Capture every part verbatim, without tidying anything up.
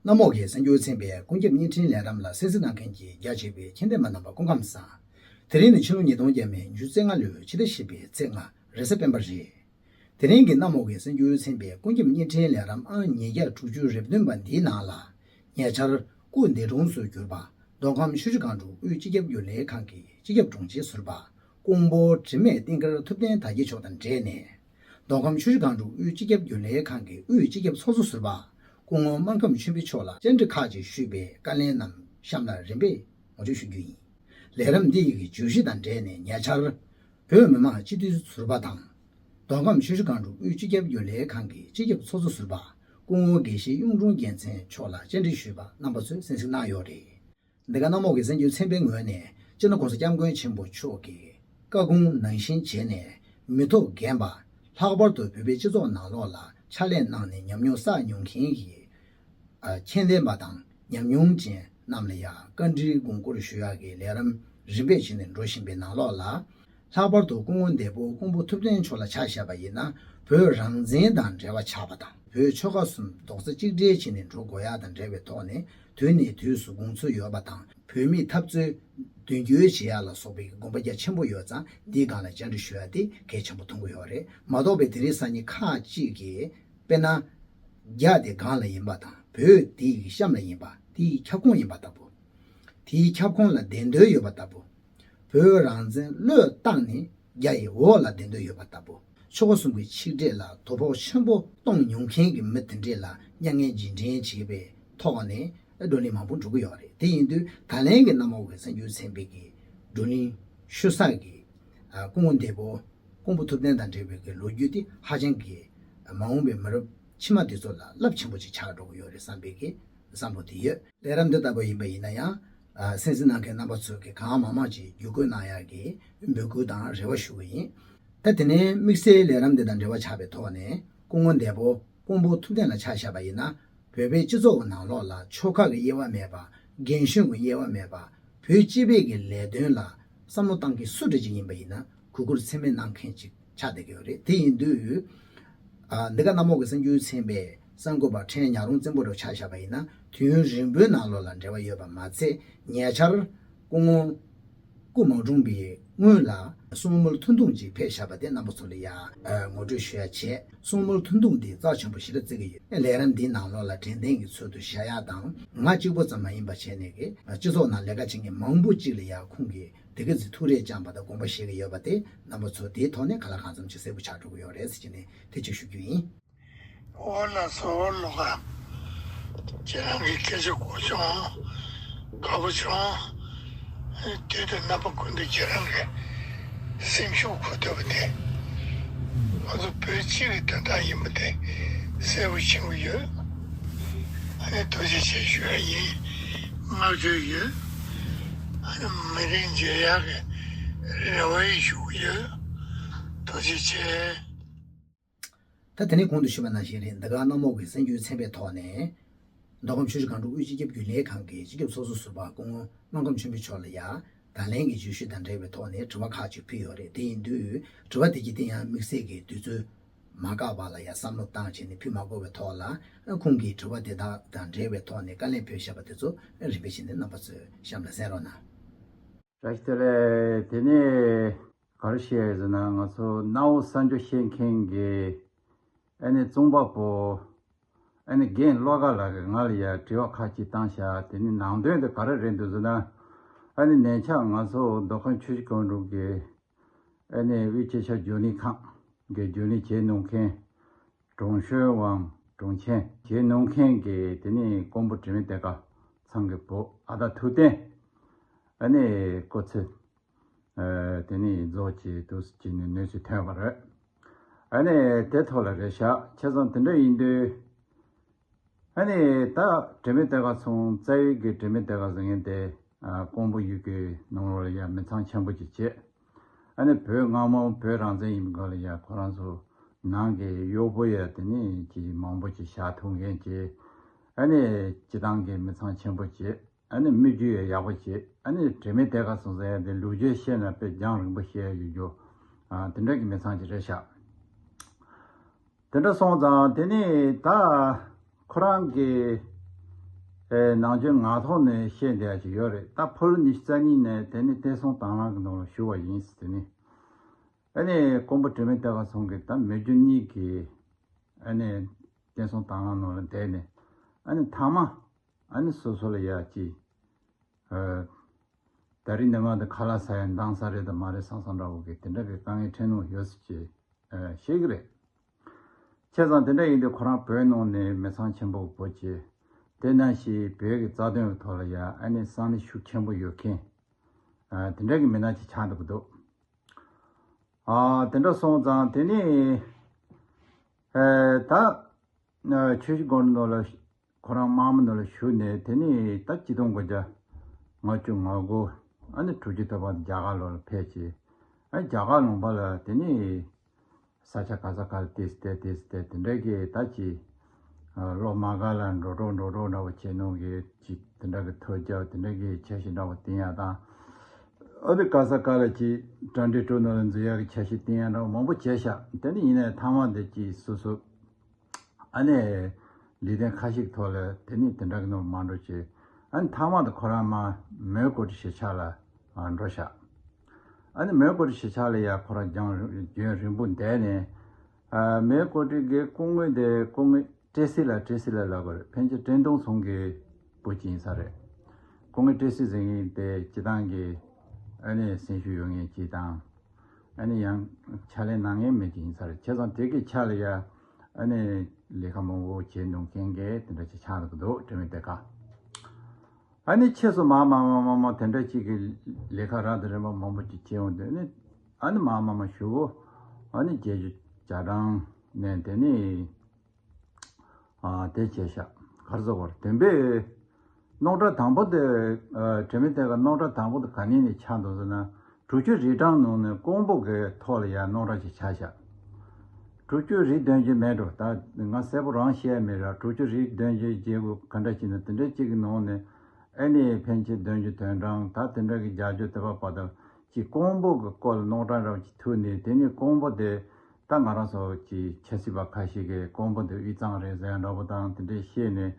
གནམ་འོག་གི་གསར་འགྱུར་ཚན་པའི་ཀུན་ཁྱབ་བརྙན་འཕྲིན་ལས་རིམ་ལ་གསན་གཟིགས་གནང་མཁན་གྱི་རྒྱ་ཆེ་བའི་ཁྱད་ལྡན་པ་རྣམ་པ་སྐུ་ཁམས་བཟང་། དེ་རིང་ནི་ཕྱི་ལོ་ཉིས་སྟོང་བརྒྱ་མེད་ཉི་ཤུ་རྩ་ལྔ་ལོའི་ཕྱི་ཟླ་བཞི་པའི་ཚེས་ལྔ་རེས་གཟའ་སྤེན་པ་རེད། དེ་རིང་གི་གནམ་འོག་གི་གསར་འགྱུར་ཚན་པའི་ཀུན་ཁྱབ་བརྙན་འཕྲིན་ལས་རིམ་ཨང་ཉིས་བརྒྱ་དྲུག་ཅུ་རེ་བདུན་པ་འདིའི་ནང་ལ། ཉེ་ཆར་སྐུ་འདས་གྲོངས་སུ་གྱུར་པ་མདོ་ཁམས་ཆུ་བཞི་སྒང་དྲུག་དབུས་སྤྱི་ཁྱབ་རྒྱུན་ལས་ཁང་གི་སྤྱི་ཁྱབ་དྲུང་ཆེ་ཟུར་པ་སྐུ་ངོ་དྲི་མེད་བསྟན་དཀར་ཐུབ་བསྟན་དར་རྒྱས་མཆོག་དང་འབྲེལ་ནས། མདོ་ཁམས་ཆུ་བཞི་སྒང་དྲུག་དབུས་སྤྱི་ཁྱབ་རྒྱུན་ལས་ཁང་གི་དབུས་སྤྱི་ཁྱབ་ཚོགས་གཙོ་ཟུར་པ་སྐུ་ངོ་སྨར་ཁམས་ཆོས་འཕེལ་མཆོག་ལ་བཅར་འདྲི་ཁག་ཅིག་ཞུས་པའི་བཀའ་ལན་རྣམས་གཤམ་ལ་རིམ་པས་ངོ་སྤྲོད་ཞུ་རྒྱུ་ཡིན། ལས་རིམ་འདི་ཡི་གི་བརྗོད་གཞི་དང་འབྲེལ་ནས་ཉེ་ཆར་བོད་མི་མང་སྤྱི་འཐུས་ཟུར་པ་དང་། མདོ་ཁམས་ཆུ་བཞི་སྒང་དྲུག་དབུས་སྤྱི་ཁྱབ་རྒྱུན་ལས་ཁང་གི་སྤྱི་ཁྱབ་ཚོགས་གཙོ་ཟུར་པ་སྐུ་ངོ་དགེ་བཤེས་གཡུང་དྲུང་རྒྱལ་མཚན་མཆོག་ལ་བཅར་འདྲི་ཞུས་པ་རྣམ་པ་ཚོས་གསན་གཟིགས་གནང་ཡོད་རེད། འདི་ག་གནམ་འོག་གི་གསར་འགྱུར་ཚན་པའི་ངོས་ནས་སྤྱི་ནོར་༸གོང་ས་༸སྐྱབས་མགོན་ཆེན་པོ་མཆོག་གི་བཀའ་དགོངས་ནང་བཞིན་བྱས་ནས་མི་ཐོག་རྒན་པ། ལྷག་པར་དུ་བོད་པའི་སྤྱི་ཚོགས་ནང་ལོགས་ལ་ཕྱག་ལས་གནང་ནས་ཉམས་མྱོང་བསགས་མྱོང་མཁན་གྱི་ཨ་ཁྱད་ལྡན་པ་དང་ཉམས་མྱོང་ཅན་རྣམས་ལ་ཡང་བཀའ་འདྲིའི་དགོངས་སྐོར་ཞུ་ཡག་གི་ལས་རིམ་རིམ་པས་བྱས་ནས་འགྲོ་བཞིན་པའི་ནང་ལོགས་ལ། ལྷག་པར་དུ་སྐུ་ངོ་འདས་པོ་ཀོང་པོ་ཐུབ་བསྟན་མཆོག་ལ་ཆ་བཞག་པ་ཡིན་ན། བོད་རང་བཙན་དང་འབྲེལ་བ་ཆགས་པ་དང་། བོད་ཆོལ་ཁ་གསུམ་རྡོག་རྩ་གཅིག་སྒྲིལ་བྱས་ནས་འགྲོ་དགོས་ཡག་དང་འབྲེལ་བའི་ཐོག་ནས་དུས་ནས་དུས་སུ་དགོངས་ཚུལ་ཡོད་པ་དང་། བོད་མིའི་འཐབ་རྩོད་མདུན་སྐྱོད་བྱེད་ཡག་ལ་སོགས་པའི་དགོངས་པ་རྒྱ་ཆེན་པོ་ཡོད་ཙང་། འདིའི་སྒང་ལ་བཅར་འདྲི་ཞུ་ཡག་དེ་གལ་ཆེན་པོ་མཐོང་གི་ཡོད་རེད། མ་གཏོགས་པའི་དེ་རིང་སང་ཉིན་ཁག་ཅིག་གིས་དཔེར་ན། རྒྱ་དེ་སྒང་ལ་ཡིན་པ་དང་། བོད་དེ་ཡི་གཤམ་ལ་ཡིན་པ། དེ་ཡི་ཁྱབ་ཁོངས་ཡིན་པ་ལྟ་བུ། དེའི་ཁྱབ་ཁོངས་ལ་བདེན་དོན་ཡོད་པ་ལྟ་བུ། བོད་རང་བཙན་བློས་བཏང་ནས་རྒྱ་ཡི་འོག་ལ་བདེན་དོན་ཡོད་པ་ལྟ་བུ། ཆོལ་ཁ་གསུམ་གྱི་ཆིག་སྒྲིལ་ལ་དོ་ཕོག་ཆེན་པོ་གཏོང་མྱོང་མཁན་གྱི་མི་དེ་འདྲས་ལ་མྱ་ངན་རྗེས་དྲན་བྱེད་པའི་ཐོག་ནས་བགྲོ་གླེང་མང་པོ་འགྲོ་གི་ཡོད་རེད། དེ་ཡིན་དུས་ད་ལན་གྱི་གནམ་འོག་གི་གསར་འགྱུར་ཚན་པའི་གི་བགྲོ་གླེང་ཞུ་ས་གི་ཨ་སྐུ་ངོ་འདས་པོ་ཀོང་པོ་ཐུབ་བསྟན་དང་འབྲེལ་བའི་གི་ལོ་རྒྱུས་དེ་ཧ་ཅང་གི་མ་འོངས་པའི་མི་རབས་ཕྱི་མ་དེ་ཚོ་ལ་རླབས་ཆེན་པོ་ཅིག་ཆགས་འགྲོ་གི་ཡོད་རེད་བསམ་པའི་གི་བསམ་བློ་དེ་ཡོད། ལས་རིམ་འདི་ལྟ་བུ་ཡིན་པ་ཡིན་ན་ཡང་། ཨ་གསན་གཟིགས་གནང་མཁན་རྣམ་པ་ཚོས་གི་གང་མང་མང་ཅིག་བརྒྱུད་སྐུལ་གནང་ཡག་གི་འབོད་སྐུལ་དང་རེ་བ་ཞུ་གི་ཡིན། ད་དེ་ནས་དམིགས་བསལ་ལས་རིམ་འདི་དང་འབྲེལ་བ་ཆགས་པའི་ཐོག་ནས་སྐུ་ངོ་འདས་པོ་ཀོང་པོ་ཐུབ་བསྟན་ལ་ཆ་བཞག་པ་ཡིན་ན། བོད་པའི་སྤྱི་ཚོགས་ཀྱི་ནང་ལོགས་ལ་ཆོལ་ཁ་གི་དབྱེ་བ་མེད་པ། རྒན་གཞོན་གྱི་དབྱེ་བ་མེད་པ། བོད་སྤྱི་པའི་གི་ལས་དོན་ལ་བསམ་བློ་བཏང་མཁན་སུ་འདྲ་ཅིག་ཡིན་པ་ཡིན་ན་གུས་བཀུར་ཚད་མེད་གནང་མཁན་ཅིག་ཆགས་བསྡད་ཀྱི་ཡོད་རེད། དེ་ཡིན་དུས། ཨ་འདི་ག་གནམ་འོག་གི་གསར་འགྱུར་ཚན་པའི་གསར་འགོད་པ་ཕྲན་ཉག་རོང་བཙན་པོ་རུ་ཆ་བཞག་པ་ཡིན་ན། དུས་ཡུན་རིང་པོའི་ནང་ལོགས་ལ་འབྲེལ་བ་ཡོད་པ་མ་ཚད། ཉེ་ཆར་སྐུ་ངོ་སྐུ་མ་གྲོངས་པའི་སྔོན་ལ་གསུང་མོལ་ཐུང་ཐུང་ཅིག་ཕེབས་བཞག་པ་དེ་རྣམ་པ་ཚོ་ལ་ཡང་ངོ་སྤྲོད་ཞུ་ཡ་བྱས། གསུང་མོལ་ཐུང་ཐུང་དེ་རྩ་ཆེན་པོ་ཞེ་དྲག་བརྩི་གི་ཡོད། ལས་རིམ་འདིའི་ནང་ལོགས་ལ་དྲན་རྟེན་གྱི་ཚུལ་དུ་བཞག་ཡ་དང་། ང་གཅིག་པོ་ཙམ་མ་ཡིན་པ་བྱས་ནས་ཀྱི་སྤྱི་ཚོགས་ནང་ལས་ཀ་བྱེད་མཁན་མང་པོ་ཅིག་ལ་ཡང་ཁོང་གིས་དེ་ག་ཚོད་ཐུགས་རེ་བཅངས་པ་དང་དགོངས་པ་བཞེས་ཀྱི་ཡོད་པ་དེ་རྣམ་པ་ཚོ་དེའི་ཐོག་ནས་གང་ལ་གང་འཚམ་ཅིག་གསལ་པོ་ཆགས་འགྲོ་གི་ཡོད་རེད་ཟེར་གྱི་ནས་དེ་གཅིག་ཞུ་རྒྱུ་ཡིན། འོ་ལགས་སོ། ལོ་ག་ཁྱེད་རང་གི་སྐད་ཆ་གོ་བྱུང་། དགའ་པོ་བྱུང་། དུས་དང་རྣམ་པ་ཀུན་ཏུ་ཁྱེད་རང་གི་སེམས་ཤུགས་འཁོར་ཐུབ་པ་དེ། ང་ཚོ་བོད་སྤྱི་གི་དོན་དག་ཡིན་པ་དེ་གསལ་པོ་ཤེས་ཀྱི་ཡོད། ཨ་ནི་ཐུགས་རྗེ་ཆེ་ཞུ་ཡ་ཡིན། བསྔགས་བརྗོད་ཡོད། ཨ་ནི་མི་རིགས་མཇལ་ཡག་གི་རེ་བ་ཡང་ཞུ་གི་ཡོད། ཐུགས་རྗེ་ཆེ། ད་དེ་ནས་གོང་དུ་ཞུས་པ་ནང་བཞིན་རེད། འདི་ག་གནམ་འོག་གི་གསར་འགྱུར་ཚན་པའི་ཐོག་ནས། མདོ་ཁམས་ཆུ་བཞི་སྒང་དྲུག་དབུས་སྤྱི་ཁྱབ་རྒྱུན་ལས་ཁང་གི་སྤྱི་ཁྱབ་ཚོགས་གཙོ་ཟུར་པ་སྐུ་ངོ་སྨར་ཁམས་ཆོས་འཕེལ་མཆོག་ལ་ཡང་ད་ལན་གྱི་བརྗོད་གཞི་དང་འབྲེལ་བའི་ཐོག་ནས་དྲི་བ་ཁག་ཅིག་ཕུལ་ཡོད་རེད། དེ་ཡིན་དུས་དྲི་བ་དེ་གྱད་དེ་ཡང་དམིགས་བསལ་གྱི་དུས་ཚོད་མ་བཀག་པ་ལ་ཡང་བསམ་བློ་བཏང་བྱས་ནས་ཕུལ་མ་དགོས་པའི་ཐོག་ལ། ཁོང་གིས་དྲི་བ་དེ་དག་དང་འབྲེལ་བའི་ཐོག་ནས་བཀའ་ལན་ཕུལ་བཞག་པ་དེ་ཚོ་རིམ་པས་བྱས་ནས་རྣམ་པ་ཚོས་གཤམ་ལ་གསན་རོགས་གནང་། བཀྲ་ཤིས་བདེ་ལེགས། དེ་ནས་ག་རེ་བཤད་ཡོད་ཟེར་ན། ང་ཚོ་གནའ་བོ་གསར་འགྱུར་བཤད་མཁན་གྱི་ཨ་ནི་གཙང་པ་པོ་ཨ་ནི་རྒན་བློ་དགའ་ལགས་ཀྱིས་ང་ལ་ཡ་དྲི་བ་ཁག་ཅིག་བཏང་ཤག་དེ་ནི་ནང་དོན་དེ་ག་རེ་རེད་འདུག་ཟེར་ན། ཨ་ནི་ཉེ་ཆར་ང་ཚོ་མདོ་ཁམས་ཆུ་བཞི་སྒང་དྲུག་གི་ཨ་ནི་དབུས་སྤྱི་ཁྱབ་རྒྱུན་ལས་ཁང་གི་རྒྱུན་ལས་བྱེད་གནང་མཁན་ཀྲུང་ཞོན་ཝང་ཀྲུང་ཆེན་བྱེད་གནང་མཁན་གྱི་དེ་ནི་ཀོང་པོ་དྲི་མེད་གཏེར་ཁ་ཚང་གི་བུ་ཨ་ད་ཐུབ་བསྟན་ཨ་ནི་སྐུ་ཚེ། ཨ་དེ་ནི་རྫོགས་ཀྱི་དུས་སུ་ཅི་ནས་གནས་ཚུལ་ཐོན་པ་རེད། ཨ་ནི་དེ་ཐོག་ལ་རེད་ཤག་བྱས་ཙང་དེ་འདྲ་ཡིན་དུས། ཨ་ནི་ད་དྲི་མེད་གཏེར་ཁ་ཚང་རྩ་བའི་གི་དྲི་མེད་གཏེར་ཁ་ཟེར་མཁན་དེ། ཨ་ཀོང་པོ་ཡུལ་གྱི་ནང་ལོགས་ལ་ཡ་མི་ཚང་ཆེན་པོ་ཅིག་བྱས། ཨ་ནི་བོད་སྔ་མོ་བོད་རང་བཙན་ཡིན་པའི་སྒང་ལ་ཡ་ཁོ་རང་ཚོ་ནང་གི་གཡོག་པོ་ཡ་དེ་ནི་ཅིག་མང་པོ་ཅིག་བཞག་ཐུབ་མཁན་ཅིག་ཨ་ནི་སྤྱི་བཏང་གི་མི་ཚང་ཆེན་པོ་ཅིག་ཨ་ནི་མི་རྒྱུད་ཡང་ཡག་པོ་བྱེད། ཨ་ནི་དྲི་མེད་གཏེར་ཁ་སོང་ཟེར་ཡ་དེ་ལོ་རྒྱུས་བཤད་ན་དཔེ་རྒྱང་རིང་པོ་བཤད་ཡ་ཡོད་རྒྱུ། ཨ་དེ་འདྲ་གི་མི་ཚང་ཅིག་རེད་ཤག་དེ་འདྲ་སོང་ཙང་དེ་ནི་ད་ཁོ་རང་གི་ ཨེ་ནང་ཆོས་ངག་ཐོག་ནས་བཤད་བསྡད་ཡ་ཅིག་ཡོད་རེད། ད་ཕོ་ལོ་ཉི་ཤུ་རྩ་གཉིས་ནས་དེ་ནི་བསྟན་སྲུང་དྭང་བླངས་ཀྱི་ནང་ལ་ཞུགས་པ་ཡིན། དེ་ནི་ཨ་ནི་མགོན་པོ་དྲི་མེད་གཏེར་ཁ་ཚང་གི་ད་མི་རྒྱུ་གཉིས་ཀྱི་ཨ་ནི་བསྟན་སྲུང་དྭང་བླངས་ནང་ལ་བསྡད་ནས། ཨ་ནི་མཐའ་མ་ཨ་ནི་སོ་སོ་ལ་ཡ་ཅིག་ཨ་ད་རིང་འདི་མ་འདི་ཁ་ལག་ཟ་ཡ་འདང་ས་རེད་དང་མ་རེད་བསམ་བསམ་འདྲ་བོ་གི་དེ་འདྲ་གི་དཀའ་ངལ་འཕྲད་མྱོང་ཡོད་ཟེར་གྱི་ཨ་བཤད་གི་རེད། བྱས་ཙང་དེ་འདྲ་ཡིན་དུས་ཁོ་རང་བོད་ནང་ནས་མི་ཚང་ཆེན་པོ་བོད་ཀྱི་དེ་ནང་བཞིན་བོད་ཀྱི་རྩ་དོན་གྱི་ཐོག་ལ་ཡ་ཨ་ནི་བསམ་བློ་ཤུགས་ཆེན་པོ་ཡོད་མཁན་ཨ་དེ་འདྲ་གི་མི་སྣ་ཅིག་ཆགས་འདུག་གི་འདུག་ཨ་དེ་འདྲ་སོང་ཙང་དེ་ནི་ཨ་ད་ཨ་ཆུ་བཞི་སྒང་དྲུག་ནང་ལ་ཁོ་རང་དམག་མི་ནང་ལ་ཞུགས་ནས། དེ་ནི་ད་ཆིག་སྟོང་དགུ་བརྒྱ་ལྔ་བཅུ་ང་དགུ་ཨ་ནི་དྲུག་ཅུ་ཐམ་པ་རྒྱ་གར་ལ་ཕེབས་བྱས། ཨ་རྒྱ་གར་ལུང་པ་ལ་དེ་ནི་ས་ཆ་ག་ས་ག་ལ་ཏོག་ཙམ་བསྡད་ཏོག་ཙམ་བསྡད་དེ་འདྲ་གི་ད་ཅིག་ཨ་ལོ་མ་ག་ལ་འགྲོ་གྲབས་འགྲོ་གྲབས་འདྲ་བོ་བྱས་ནོ་གི་ཅིག་དེ་འདྲ་གི་ཐོ་རྒྱབ་དེ་འདྲ་གི་འཆར་གཞི་འདྲ་བོ་བཏིང་ཡ་དང་། ཨ་ནི་ག་ས་ག་ལ་ཅིག་གྲ་སྒྲིག་གྲུ་ནང་ལ་འཛུལ་ཡ་གི་འཆར་གཞི་བཏིང་ཡ་འདྲ་བོ་མང་པོ་བྱས་ཤག་དེ་ནི་ཡིན་ནའི་མཐའ་མ་དེ་ཅིག་སོ་སོ་ཨ་ནི་ལས་དོན་ཁ་ཤས་ཀྱི་ཐོག་ལ་དེ་ནི་དེ་འདྲ་གི་ནོར་མ་འགྲོ་བྱས། ཨ་ནི་མཐའ་མ་དུ་ཁོ་རང་མ་མོན་གྷོ་གྲུ་གཞིས་ཆགས་ལ་ཨ་འགྲོ་ཤག་ཨ་ནི་མོན་གྷོ་གྲུ་གཞིས་ཆགས་ལ་ཡ་ཁོ་རང་རྒྱང་རིང་རྒྱུན་རིང་པོ་བསྡད་ནས། ཨ་མོན་གྷོ་གྲུ་གི་སྐུ་ངོ་དེ་སྐུ་ངོ་བཀྲ་ཤིས་ལགས། བཀྲ་ཤིས་ལགས་ལབ་དགོས་རེད། ཕན་ཆད་བཀྲས་མཐོང་ཚང་གི་བུ་ཅིག་ཡིན་ས་རེད། སྐུ་ངོ་བཀྲ་ཤིས་ཟེར་མཁན་དེ་སྤྱི་བཏང་གི་ཨ་ནི་སེམས་ཤུགས་ཡོད་མཁན་ཅིག་དང་། ཨ་ནི་ཡང་ཕྱག་ལས་གནང་མཁན་མི་ཅིག་ཡིན་ས་རེད། བྱས་ཙང་དེ་གི་ཕྱག་ལ་ཡ་ཨ་ནི་ལས་ཀ་མང་པོ་བྱས་འདུག་མཁན་གྱི་དེ་འདྲ་ཅིག་ཆགས་འདུག་གི་འདུག་དྲི་མེད་གཏེར་ཁ། ཨ་ནི་ཕྱིས་སུ་མར་མར་མར་མར་མར་དེ་འདྲ་ཅིག་གི་ལས་ཀ་རབ་དང་རིམ་པ་མང་པོ་ཅིག་བྱས་འོང་དུས་ནི། ཨ་ནི་མར་མར་མར་ཞུ་གོ་ཨ་ནི་བརྒྱད་ཅུ་གྱ་གྲངས་ནས་དེ་ནི་ཨ་དེ་བྱས་ཤག་ག་རེ་ཟེར་དགོས་རེད། བདེན་པའི་རྣམ་གྲངས་དང་པོ་དེ་ཨ་དྲི་མེད་གཏེར་ཁ་རྣམ་གྲངས་དང་པོ་དེ་ག་ནས་ནས་ཆགས་འདུག་ཟེར་ན། དྲུག་ཅུ་རིགས་གྲངས་ནང་ནས་ཀོང་པོ་གི་ཐོག་ལ་ཡ་རྣམ་གྲངས་ཅིག་ཆགས་ཤག་དྲུག་ཅུ་རིགས་བདུན་ཅུ་མེད་འགྲོ། ད་ང་གསལ་པོ་རང་བཤད་མེད་ར། དྲུག་ཅུ་རིགས་བདུན་ཅུ་བརྒྱད་དགུ་ག་འདྲ་ཅིག་ནས་དེ་འདྲ་ཅིག་གི་ནང་ནས་ཨ་ནི་ཕན་ཆད་བདུན་ཅུ་དོན་གྲངས་ད་དེ་འདྲ་གི་བརྒྱད་ཅུ་དེ་བ་བར་དུ་ཅིག་ཀོང་པོ་གི་སྐོར་ལ་རྣམ་གྲངས་རབ་ཅིག་ཐུག་ནས། དེ་ནས་ཀོང་པོ་དེ་ད་ང་རང་ཚོ་ཅིག་ཆབ་སྲིད་པ་ཁ་ཤས་ཀྱིས་ཀོང་པོ་དེ་དབུས་གཙང་རེད་ཟེར་ཡ་འདྲ་པོ་དང་དེ་འདྲས་བཤད་ནས།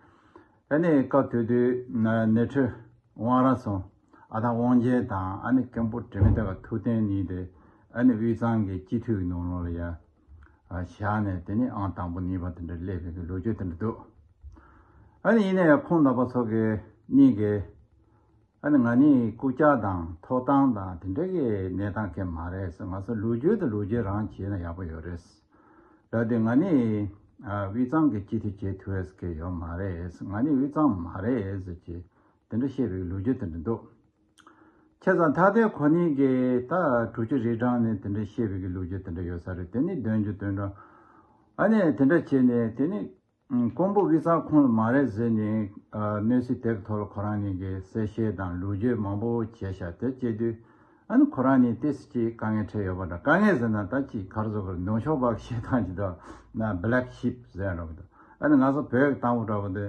ཨ་ནི་སྐབས་དེ་དུས་ན་ནེ་ཁྲི་དབང་རབ་ཚང་ཨ་སྟག་དབང་ཆེན་དང་ཨ་ནི་མགོན་པོ་དྲི་མེད་གཏེར་ཁ་ཐུབ་བསྟན་གཉིས་དེ་ཨ་ནི་དབུས་གཙང་གི་སྤྱི་འཐུས་ཀྱི་ནང་ལོགས་ལ་ཡ་ཨ་བཞག་ནས། དེ་ནས་ཨང་དང་པོ་གཉིས་པ་དེ་འདྲ་སླེབས་པའི་གི་ལོ་རྒྱུས་དེ་འདྲ་འདུག་ཨ་ནི་ཡིན་ནའི་ཁོང་རྣམ་པ་ཚོ་གི་གཉིས་ཀྱི་ཨ་ནི་ང་ནི་རྐུབ་བཀྱག་དང་ཐོབ་ཐང་དང་དེ་འདྲ་གི་གནས་སྟངས་གང་མ་རེད་ཟེར། ང་ཚོ་ལོ་རྒྱུས་དེ་ལོ་རྒྱུས་རང་བྱས་ན་ཡག་པོ་ཡོད་རེད། ད་དེ་ང་ནི་ཨ་དབུས་གཙང་གི་སྤྱི་འཐུས་བྱེད་ཐུབ་ཡས་ཀྱི་ཡོད་མ་རེད། ང་ནི་དབུས་གཙང་མ་རེད་ཟེར་གྱི་དེ་འདྲ་བཤད་པའི་ལོ་རྒྱུས་དེ་འདྲ་འདུག་བྱས་ཙང་ད་ལྟའི་ཁོ་གཉིས་ཀྱིས་ད་དྲུག་ཅུ་རིགས་གྲངས་ནས་དེ་འདྲ་བཤད་པའི་གི་ལོ་རྒྱུས་དེ་འདྲ་ཡོད་ས་རེད། དེ་ནི་བདུན་ཅུ་དོན་གྲངས། ཨ་ནི་དེ་འདྲ་བྱས་ནས་དེ་ནི་ཀོང་པོ་དབུས་གཙང་ཁོངས་ལ་མ་རེད་ཟེར་ནས་ཨ་གནས་ཚུལ་དེ་གི་ཐོག་ལ་ཁོ་རང་གཉིས་ཀྱིས་གསལ་བཤད་དང་ལོ་རྒྱུས་མང་པོ་བྱས་ཤག་དེ་བྱས་དུས་ཨ་ནི་ཁོ་རང་གཉིས་ཏོག་ཙམ་ཅིག་དཀའ་ངལ་འཕྲད་ཡོད་པ་འདྲ། དཀའ་ངལ་ཟེར་ན་ད་ཅིག་ག་རེ་ཟེར་དགོས་རེད། ནུབ་ཕྱོགས་པ་གི་བཤད་སྟངས་ཅིག་འདུག་ན་བྷི་ལེག་ཤིབ་ཟེར་ཡ་འདྲ་པོ་འདུག་ཨ་ནི་ང་ཚོ་བོད་ཀྱི་གཏམ་དཔེ་འདྲ་པོ་འདི་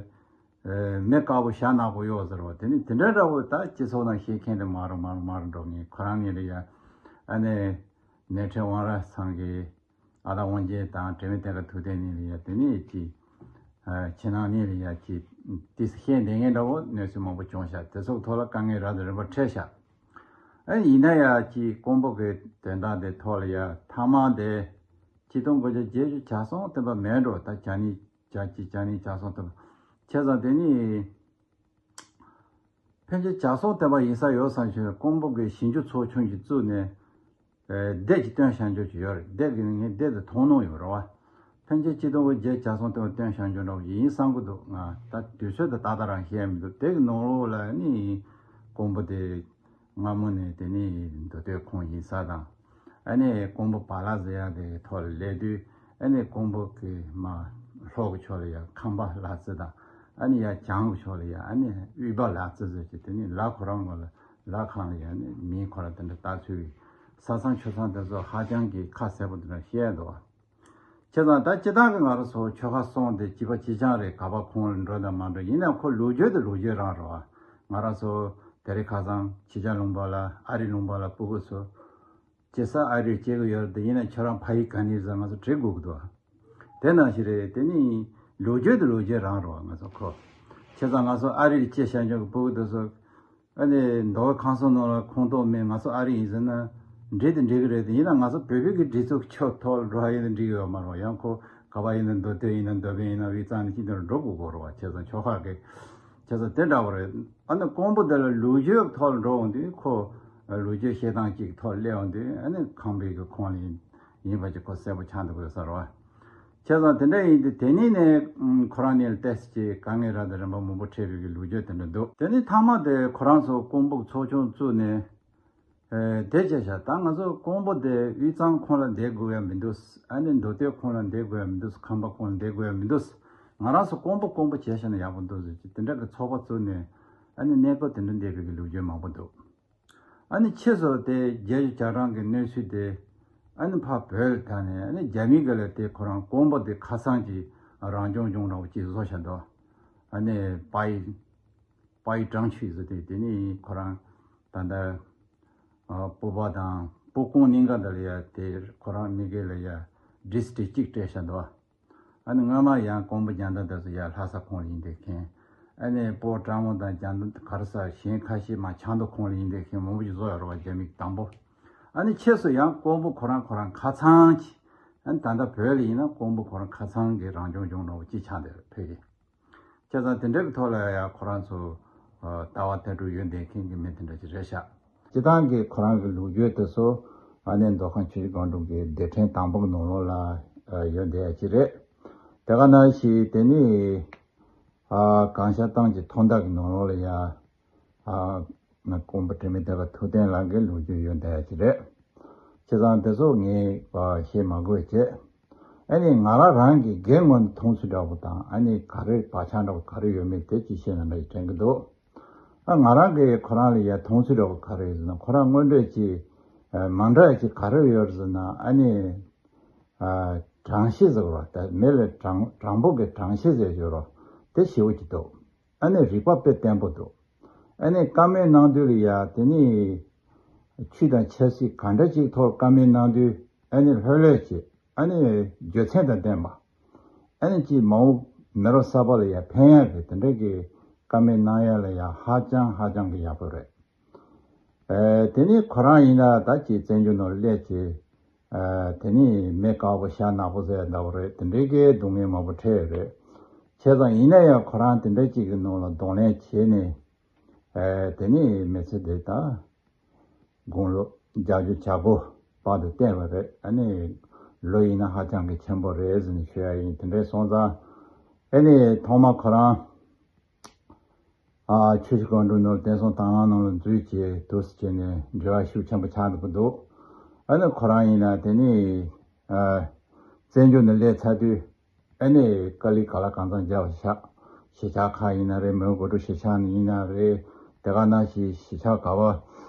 ཨ་མི་དཀར་པོ་ཞྭ་ནག་པོ་གཡོགས་ཟེར་བ་དེ་ནི་དེ་འདྲ་འདྲ་པོ། ད་སྤྱི་ཚོགས་ནང་བཤད་མཁན་དེ་མ་རུང་མ་རུང་མ་རུང་འགྲོ་ངེས། ཁོ་རང་གཉིས་ལ་ཡ་ཨ་ནི་ནེ་ཁྲི་དབང་རབ་ཚང་གི་ཨ་སྟག་དབང་ཆེན་དང་དྲི་མེད་གཏེར་ཁ་ཐུབ་བསྟན་གཉིས་ལ་ཡ་དེ་ནས་ཅིག་ཨ་ཕྱི་ནང་གཉིས་ལ་ཡ་ཅིག་ཏོག་ཙམ་བཤད་བསྡད་མཁན་འདྲ་པོ་གནས་ཚུལ་མང་པོ་བྱུང་ཤག་དེ་ཚོ་གི་ཐོག་ལ་དཀའ་ངལ་རབ་དང་རིམ་པ་འཕྲད་ཤག་ཨ་ཡིན་ན་ཡ་ཅིག་ཀོང་པོ་གི་དོན་དག་དེ་ཐོག་ལ་ཡ་མཐའ་མ་དེ་ཆིག་སྟོང་དགུ་བརྒྱ་བརྒྱད་ཅུ་གྱ་གསུམ་བསྟན་པ་མེད་འགྲོ། ད་གྱ་གཉིས་གྱ་གཅིག་གྱ་གཉིས་གྱ་གསུམ་བསྟན་པ། བྱས་ཙང་དེ་ནི་ཕན་ཆད་གྱ་གསུམ་བསྟན་པ་ཡིན་ས་ཡོད་བསམ་བྱུང་། ཀོང་པོ་གི་ཞིབ་འཇུག་ཚོགས་ཆུང་ཞིག་བཙུགས་ནས། ཨེ་སྡེ་གཅིག་བཏོན་བཞག་རྒྱུ་ཅིག་ཡོད་རེད། སྡེ་གི་ངས་སྡེ་དེ་མཐོང་མྱོང་ཡོད་རེད་བ། ཕན་ཆད་ཆིག་སྟོང་དགུ་བརྒྱ་བརྒྱད་ཅུ་གྱ་གསུམ་བཏོན་བཏོན་བཞག་རྒྱུ་འདྲ་བོ་ཡིན་བསམ་གི་འདུག་ང་ད་དུས་ཚོད་དེ་ཏག་ཏག་རང་ཤེས་ཡ་མི་འདུག་དེ་གི་ནང་ལོགས་ལ་ནི་ཀོང་པོ་དེ་སྔ་མོ་ནས་དེ་ནི་མདོ་སྟོད་ཁོངས་ཡིན་ས་དང་། ཨ་ནི་ཀོང་པོ་བ་ལ་ཟེར་ཡ་དེ་གི་ཐོག་ལ་སླེབས་དུས་ཨ་ནི་ཀོང་པོ་གི་མ་ལྷོ་གི་ཕྱོགས་ལ་ཡ་ཁམས་པ་ལ་རྩེ་དང་། ཨ་ནི་ཡ་བྱང་གི་ཕྱོགས་ལ་ཡ་ཨ་ནི་དབུས་པ་ལ་རྩེ་ཟེར་གྱི་དེ་ནི་ལ་ཁོ་རང་ངོ་ལ་ལ་ཁང་ལ་ཡ་ནི་མིང་ཁོ་རང་དེ་འདྲ་བཏགས་ཚུལ་གྱི་ས་མཚམས་ཆུ་མཚམས་དེ་ཚོ་ཧ་ཅང་གི་ཁ་གསལ་པོ་དེ་འདྲ་བཤད་འདུག་བ། བྱས་ཙང་ད་སྤྱི་བཏང་གི་ང་རང་ཚོ་ཆོལ་ཁ་གསུམ་དེ་གཅིག་པ་གཅིག་རྐྱང་རེད། ག་པར་ཁོངས་ལ་འགྲོ་དང་མ་འགྲོ་ཡིན་ན་ཁོ་ལོ་རྒྱུས་དེ་ལོ་རྒྱུས་རང་རེད་བ། ང་རང་ཚོ་དེ་རིང་ཁ་སང་ཕྱི་རྒྱལ་ལུང་པ་ལ་ཨ་རི་ལུང་པ་ལ་སྤུ་གུ་ཚོ་ཅི་ས་ཨ་རིར་སྐྱེས་ཀྱི་ཡོད་རེད། དེ་ཡིན་ན་ཁྱོད་རང་ཕ་ཡུལ་ག་ནས་ཟེར་ང་ཚོ་དྲི་དགོས་ཀྱི་འདུག་བ། དེ་ནང་བཞིན་རེད། དེ་ནི་ལོ་རྒྱུས་དེ་ལོ་རྒྱུས་རང་རེད་བ། ང་ཚོ་ཁོ་ བྱས་ཙང་ང་ཚོ་ཨ་རིར་སྐྱེས་ཤར་མྱོང་གི་སྤུ་གུ་དེ་ཚོ་ཨ་ནི་མདོ་དབུས་ཁམས་གསུམ་ནང་ལ་ཁོངས་གཏོགས་མེད། ང་ཚོ་ཨ་རི་ཡིན་ཟེར་ན་འགྲིག་དང་འགྲིག་གི་རེད་དེ། ཡིན་ན་ང་ཚོ་བོད་བོད་ཀྱི་སྒྲིག་འཛུགས་ཁྱོན་ཐོག་ལ་འགྲོ་བ་ཡིན་ན་འགྲིག་གི་ཡོད་མ་རེད་བ། ཡང་ཁོ་ག་པ་ཡིན་ན་མདོ་སྟོད་ཡིན་ན་མདོ་སྨད་ཡིན་ན་དབུས་གཙང་ནས་ཅི་འདྲ་འགྲོ་དགོས་ཀྱི་རེད་བ། བྱས་ཙང་ཆོལ་ཁ་གི་བྱས་ཙང་དེ་འདྲ་བ་རེད། ཨ་ནི་ཀོང་པོ་དེ་ལ་ལོ་རྒྱུས་ཐོག་ལ་འགྲོ་འོང་དུས་ཁོ་ལོ་རྒྱུས་བཤད་སྟངས་ཅིག་ཐོག་སླེབས་འོང་དུས་ཨ་ནི་ཁམས་པའི་གི་ཁོངས་ལ་ཡིན་ཡིན་པ་ཅིག་ཁོ་གསལ་པོ་ཆགས་འདུག་ཡོད་ས་རེད་བ། བྱས་ཙང་དེ་འདྲ་ཡིན་དུས་དེ་ནས་ནས་ཁོ་རང་ནས་ལ་ཏོག་ཙམ་ཅིག་དཀའ་ངལ་རག་དང་རིམ་པ་མང་པོ་འཕྲད་པའི་གི་ལོ་རྒྱུས་དེ་འདྲ་འདུག་དེ་ནས་མཐའ་མ་དེ་ཁོ་རང་ཚོ་ཀོང་པོ་ཚོགས་ཆུང་བཙུགས་ནས། ཨེ། དེ་བྱས་ཤག་ད་ང་ཚོ་ཀོང་པོ་དེ་དབུས་གཙང་ཁོངས་ལ་བསྡད་དགོས་ཡ་མི་འདུག་ཨ་ནི་མདོ་སྟོད་ཁོངས་ལ་བསྡད་དགོས་ཡ་མི་འདུག་ཁམས་པ་ཁོངས་ལ་བསྡད་དགོས་ཡ་མི་འདུག་ང་རང་ཚོ་ཀོང་པོ་ཀོང་པོ་བྱས་ཤག་ན་ཡག་པོ་འདུག་ཟེར་གྱི་དེ་འདྲ་གི་ཚོགས་པ་བཙུགས་ནས་ཨ་ནི་གནས་སྐབས་དེ་འདྲ་འདས་པའི་གི་ལོ་རྒྱུས་མང་པོ་འདུག་ཨ་ནི་ཕྱིས་སུ་དེ་རྒྱལ་གཞུང་རྒྱ་གྲམ་གྱི་གནས་ཚུལ་དེ་ཨ་ནི་ཕར་བོད་ལ་དར་ནས་ཨ་ནི་རྒྱ་མི་གི་ལ་དེ་ཁོ་རང་ཀོང་པོ་དེ་ཁ་སང་གི་རང་སྐྱོང་ལྗོངས་འདྲ་བོ་ཅིག་བཟོ་བཞག་འདུག་ཨ་ནི་པའི་པའི་ཀྲང་ཆུས་ཟེར་དེ་དེ་ནི་ཁོ་རང་ད་ལྟ་ཨ་སྤོ་བོ་དང་སྤོ་ཀོང་གཉིས་ཀ་དེ་ལ་ཡ་དེ་ཁོ་རང་མི་སྒེར་ལ་ཡ་ཌིས་ཊྲིཀ་གཅིག་སྤྲད་བཞག་འདུག་ཨ་ནི་སྔོན་མ་ཡང་ཀོང་པོ་རྒྱལ་ཐང་དེ་ཚོ་ཡ་ལྷ་ས་ཁོངས་ལ་ཡིན་བསྡད་མཁན། ཨ་ནི་སྤོ་བོ་ཀྲ་མོ་དང་རྒྱལ་ཐང་ག་རེ་ཟེར་གཞན་ཁ་ཤས་མར་ཆབ་མདོ་ཁོངས་ལ་ཡིན་བསྡད་མཁན་མང་པོ་ཞིག་བཟོ་ཡོད་རེད་བ་རྒྱ་མི་གི་དང་པོ། ཨ་ནི་ཕྱིས་སུ་ཡང་ཀོང་པོ་ཁོ་རང་ཁོ་རང་ཁ་ཚང་གི། ཨ་ནི་ད་ལྟ་བོད་ལ་ཡིན་ན་ཀོང་པོ་ཁོ་རང་ཁ་ཚང་གི་རང་སྐྱོང་ལྗོངས་འདྲ་བོ་ཅིག་ཆགས་བསྡད་རེད་ཕ་གི། བྱས་ཙང་དེ་འདྲ་གི་ཐོག་ལ་ཡང་ཁོ་རང་ཚོ་ཨ་ལྟ་བ་ལྟ་གྲུབ་ཡོད་བསྡད་མཁན་གྱི་མི་དེ་འདྲ་ཅིག་རེད་ཤག་སྤྱིར་བཏང་གི་ཁོ་རང་གི་ལོ་རྒྱུས་དེ་ཚོ་ཨ་ནི་མདོ་ཁམས་ཆུ་བཞི་སྒང་དྲུག་གི་སྡེ་ཕྲན་དང་པོ་གི་ནང་ལོགས་ལ་ཡོད་བསྡད་ཡ་ཅིག་རེད། དེ་ག་ནང་བཞིན་དེ་ནི་ཨ་གངས་ཤར་ཏང་གི་ཐོག་མདའ་གི་ནང་ལོགས་ལ་ཡ་ཨ་ང་ཀོང་པོ་དྲི་མེད་དེ་ག་ཐུབ་བསྟན་ལགས་ཀྱི་ལོ་རྒྱུས་ཡོད་བསྡད་ཡ་ཅིག་རེད། བྱས་ཙང་དེ་ཚོ་ངས་བཤད་མ་དགོས་བྱས། ཨ་ནི་ང་རང་རང་གི་སྒེར་ངོས་ནས་མཐོང་ཚུལ་འདྲ་པོ་དང་ཨ་ནི་ག་རེ་བག་ཆགས་འདྲ་པོ་ག་རེ་ཡོད་མེད་དེ་ཅིག་བཤད་ན་འདྲ་ཞིག་དྲན་གྱི་འདུག་ཨ་ང་རང་གི་ཁོ་རང་ལ་ཡ་མཐོང་ཚུལ་འདྲ་པོ་ག་རེ་ཡོད་ཟེར་ན་ཁོ་རང་དངོས་འབྲེལ་གྱི་མ་འདྲ་ཡ་ཅིག་ག་རེ་ཡོད་ཟེར་ན་ཨ་ནི་དྲང་ཤེས་ཟེར་བ་དང་མི་ལ་དྲང་དྲང་པོ་གི་དྲང་ཤེས་ཟེར་ཡོད་རོ། དེ་ཞེ་པོ་ཅིག་འདུག་ཨ་ནི་རིག་པ་དཔེ་བརྟན་པོ་འདུག་ཨ་ནི་བཀའ་མོལ་གནང་དུས་ལ་ཡ་དེ་ནི་ཆོས་དང་ཆབ་སྲིད་ག་འདྲ་ཅིག་ཐོག་བཀའ་མོལ་གནང་དུས་ཨ་ནི་ལྷོད་ལྷོད་བྱེད་ཨ་ནི་རྒྱུ་མཚན་དང་ལྡན་པ་ཨ་ནི་ཅིག་མ་འོངས་མི་རབས་གསར་པ་ལ་ཡ་ཕན་ཡག་གི་དེ་འདྲ་གི་བཀའ་མོལ་གནང་ཡ་ལ་ཡ་ཧ་ཅང་ཧ་ཅང་གི་ཡག་པོ་རེད། ཨ་དེ་ནི་ཁོ་རང་ཡིན་ན་ད་ཅིག་བཙན་བྱོལ་ནང་སླེབས་བྱས། ཨ་དེ་ནི་མི་དཀར་པོ་ཤ་ནག་པོ་ཟེར་འདྲ་པོ་རེད། དེ་འདྲའི་གི་སྡུག་བསྔལ་མང་པོ་འཕྲད་ཡོད་རེད། བྱས་ཙང་ཡིན་ན་ཡང་ཁོ་རང་དེ་འདྲ་ཅིག་གི་ནང་ལ་གདོང་ལེན་བྱས་ནས། ཨ་དེ་ནི་མི་ཚེ་འདི་ད་དགུང་ལོ་བརྒྱད་ཅུ་གྱ་དགུ་བར་དུ་བསྟེན་པ་རེད། ཨ་ནི་ལོ་ཡིན་ན་ཧ་ཅང་གི་ཆེན་པོ་རེད་ཟེར་ནས་ཞུ་ཡ་ཡིན། དེ་འདྲ་སོང་ཙང་ཨ་ནི་ཐོག་མ་ཁོ་རང་། ཨ་ཆུ་བཞི་སྒང་དྲུག་ནང་ལ་བསྟན་སྲུང་དྭང་བླངས་ནང་ལ་འཛུལ་བྱས་འདུག་སེ་བྱས་ནས་འབྲེལ་བ་ཤུགས་ཆེན་པོ་ཆགས་འདུག་གི་འདུག་ཨ་ནི་ཁོ་རང་ཡིན་ན་དེ་ནི་ཨ་བཙན་བྱོལ་ནང་སླེབས་ཚར་དུས་ཨ་ནི་དཀའ་ལས་ག་ལ་གང་འཚམ་རྒྱབ་པ་ཤག་གཞིས་ཆགས་ཁག་ཡིན་ན་རེད། མོན་གྷོ་གྲོང་གཞིས་ཆགས་ནས་ཡིན་ན་རེད། དེ་ག་ནང་བཞིན་གཞིས་ཆགས་ག་པར་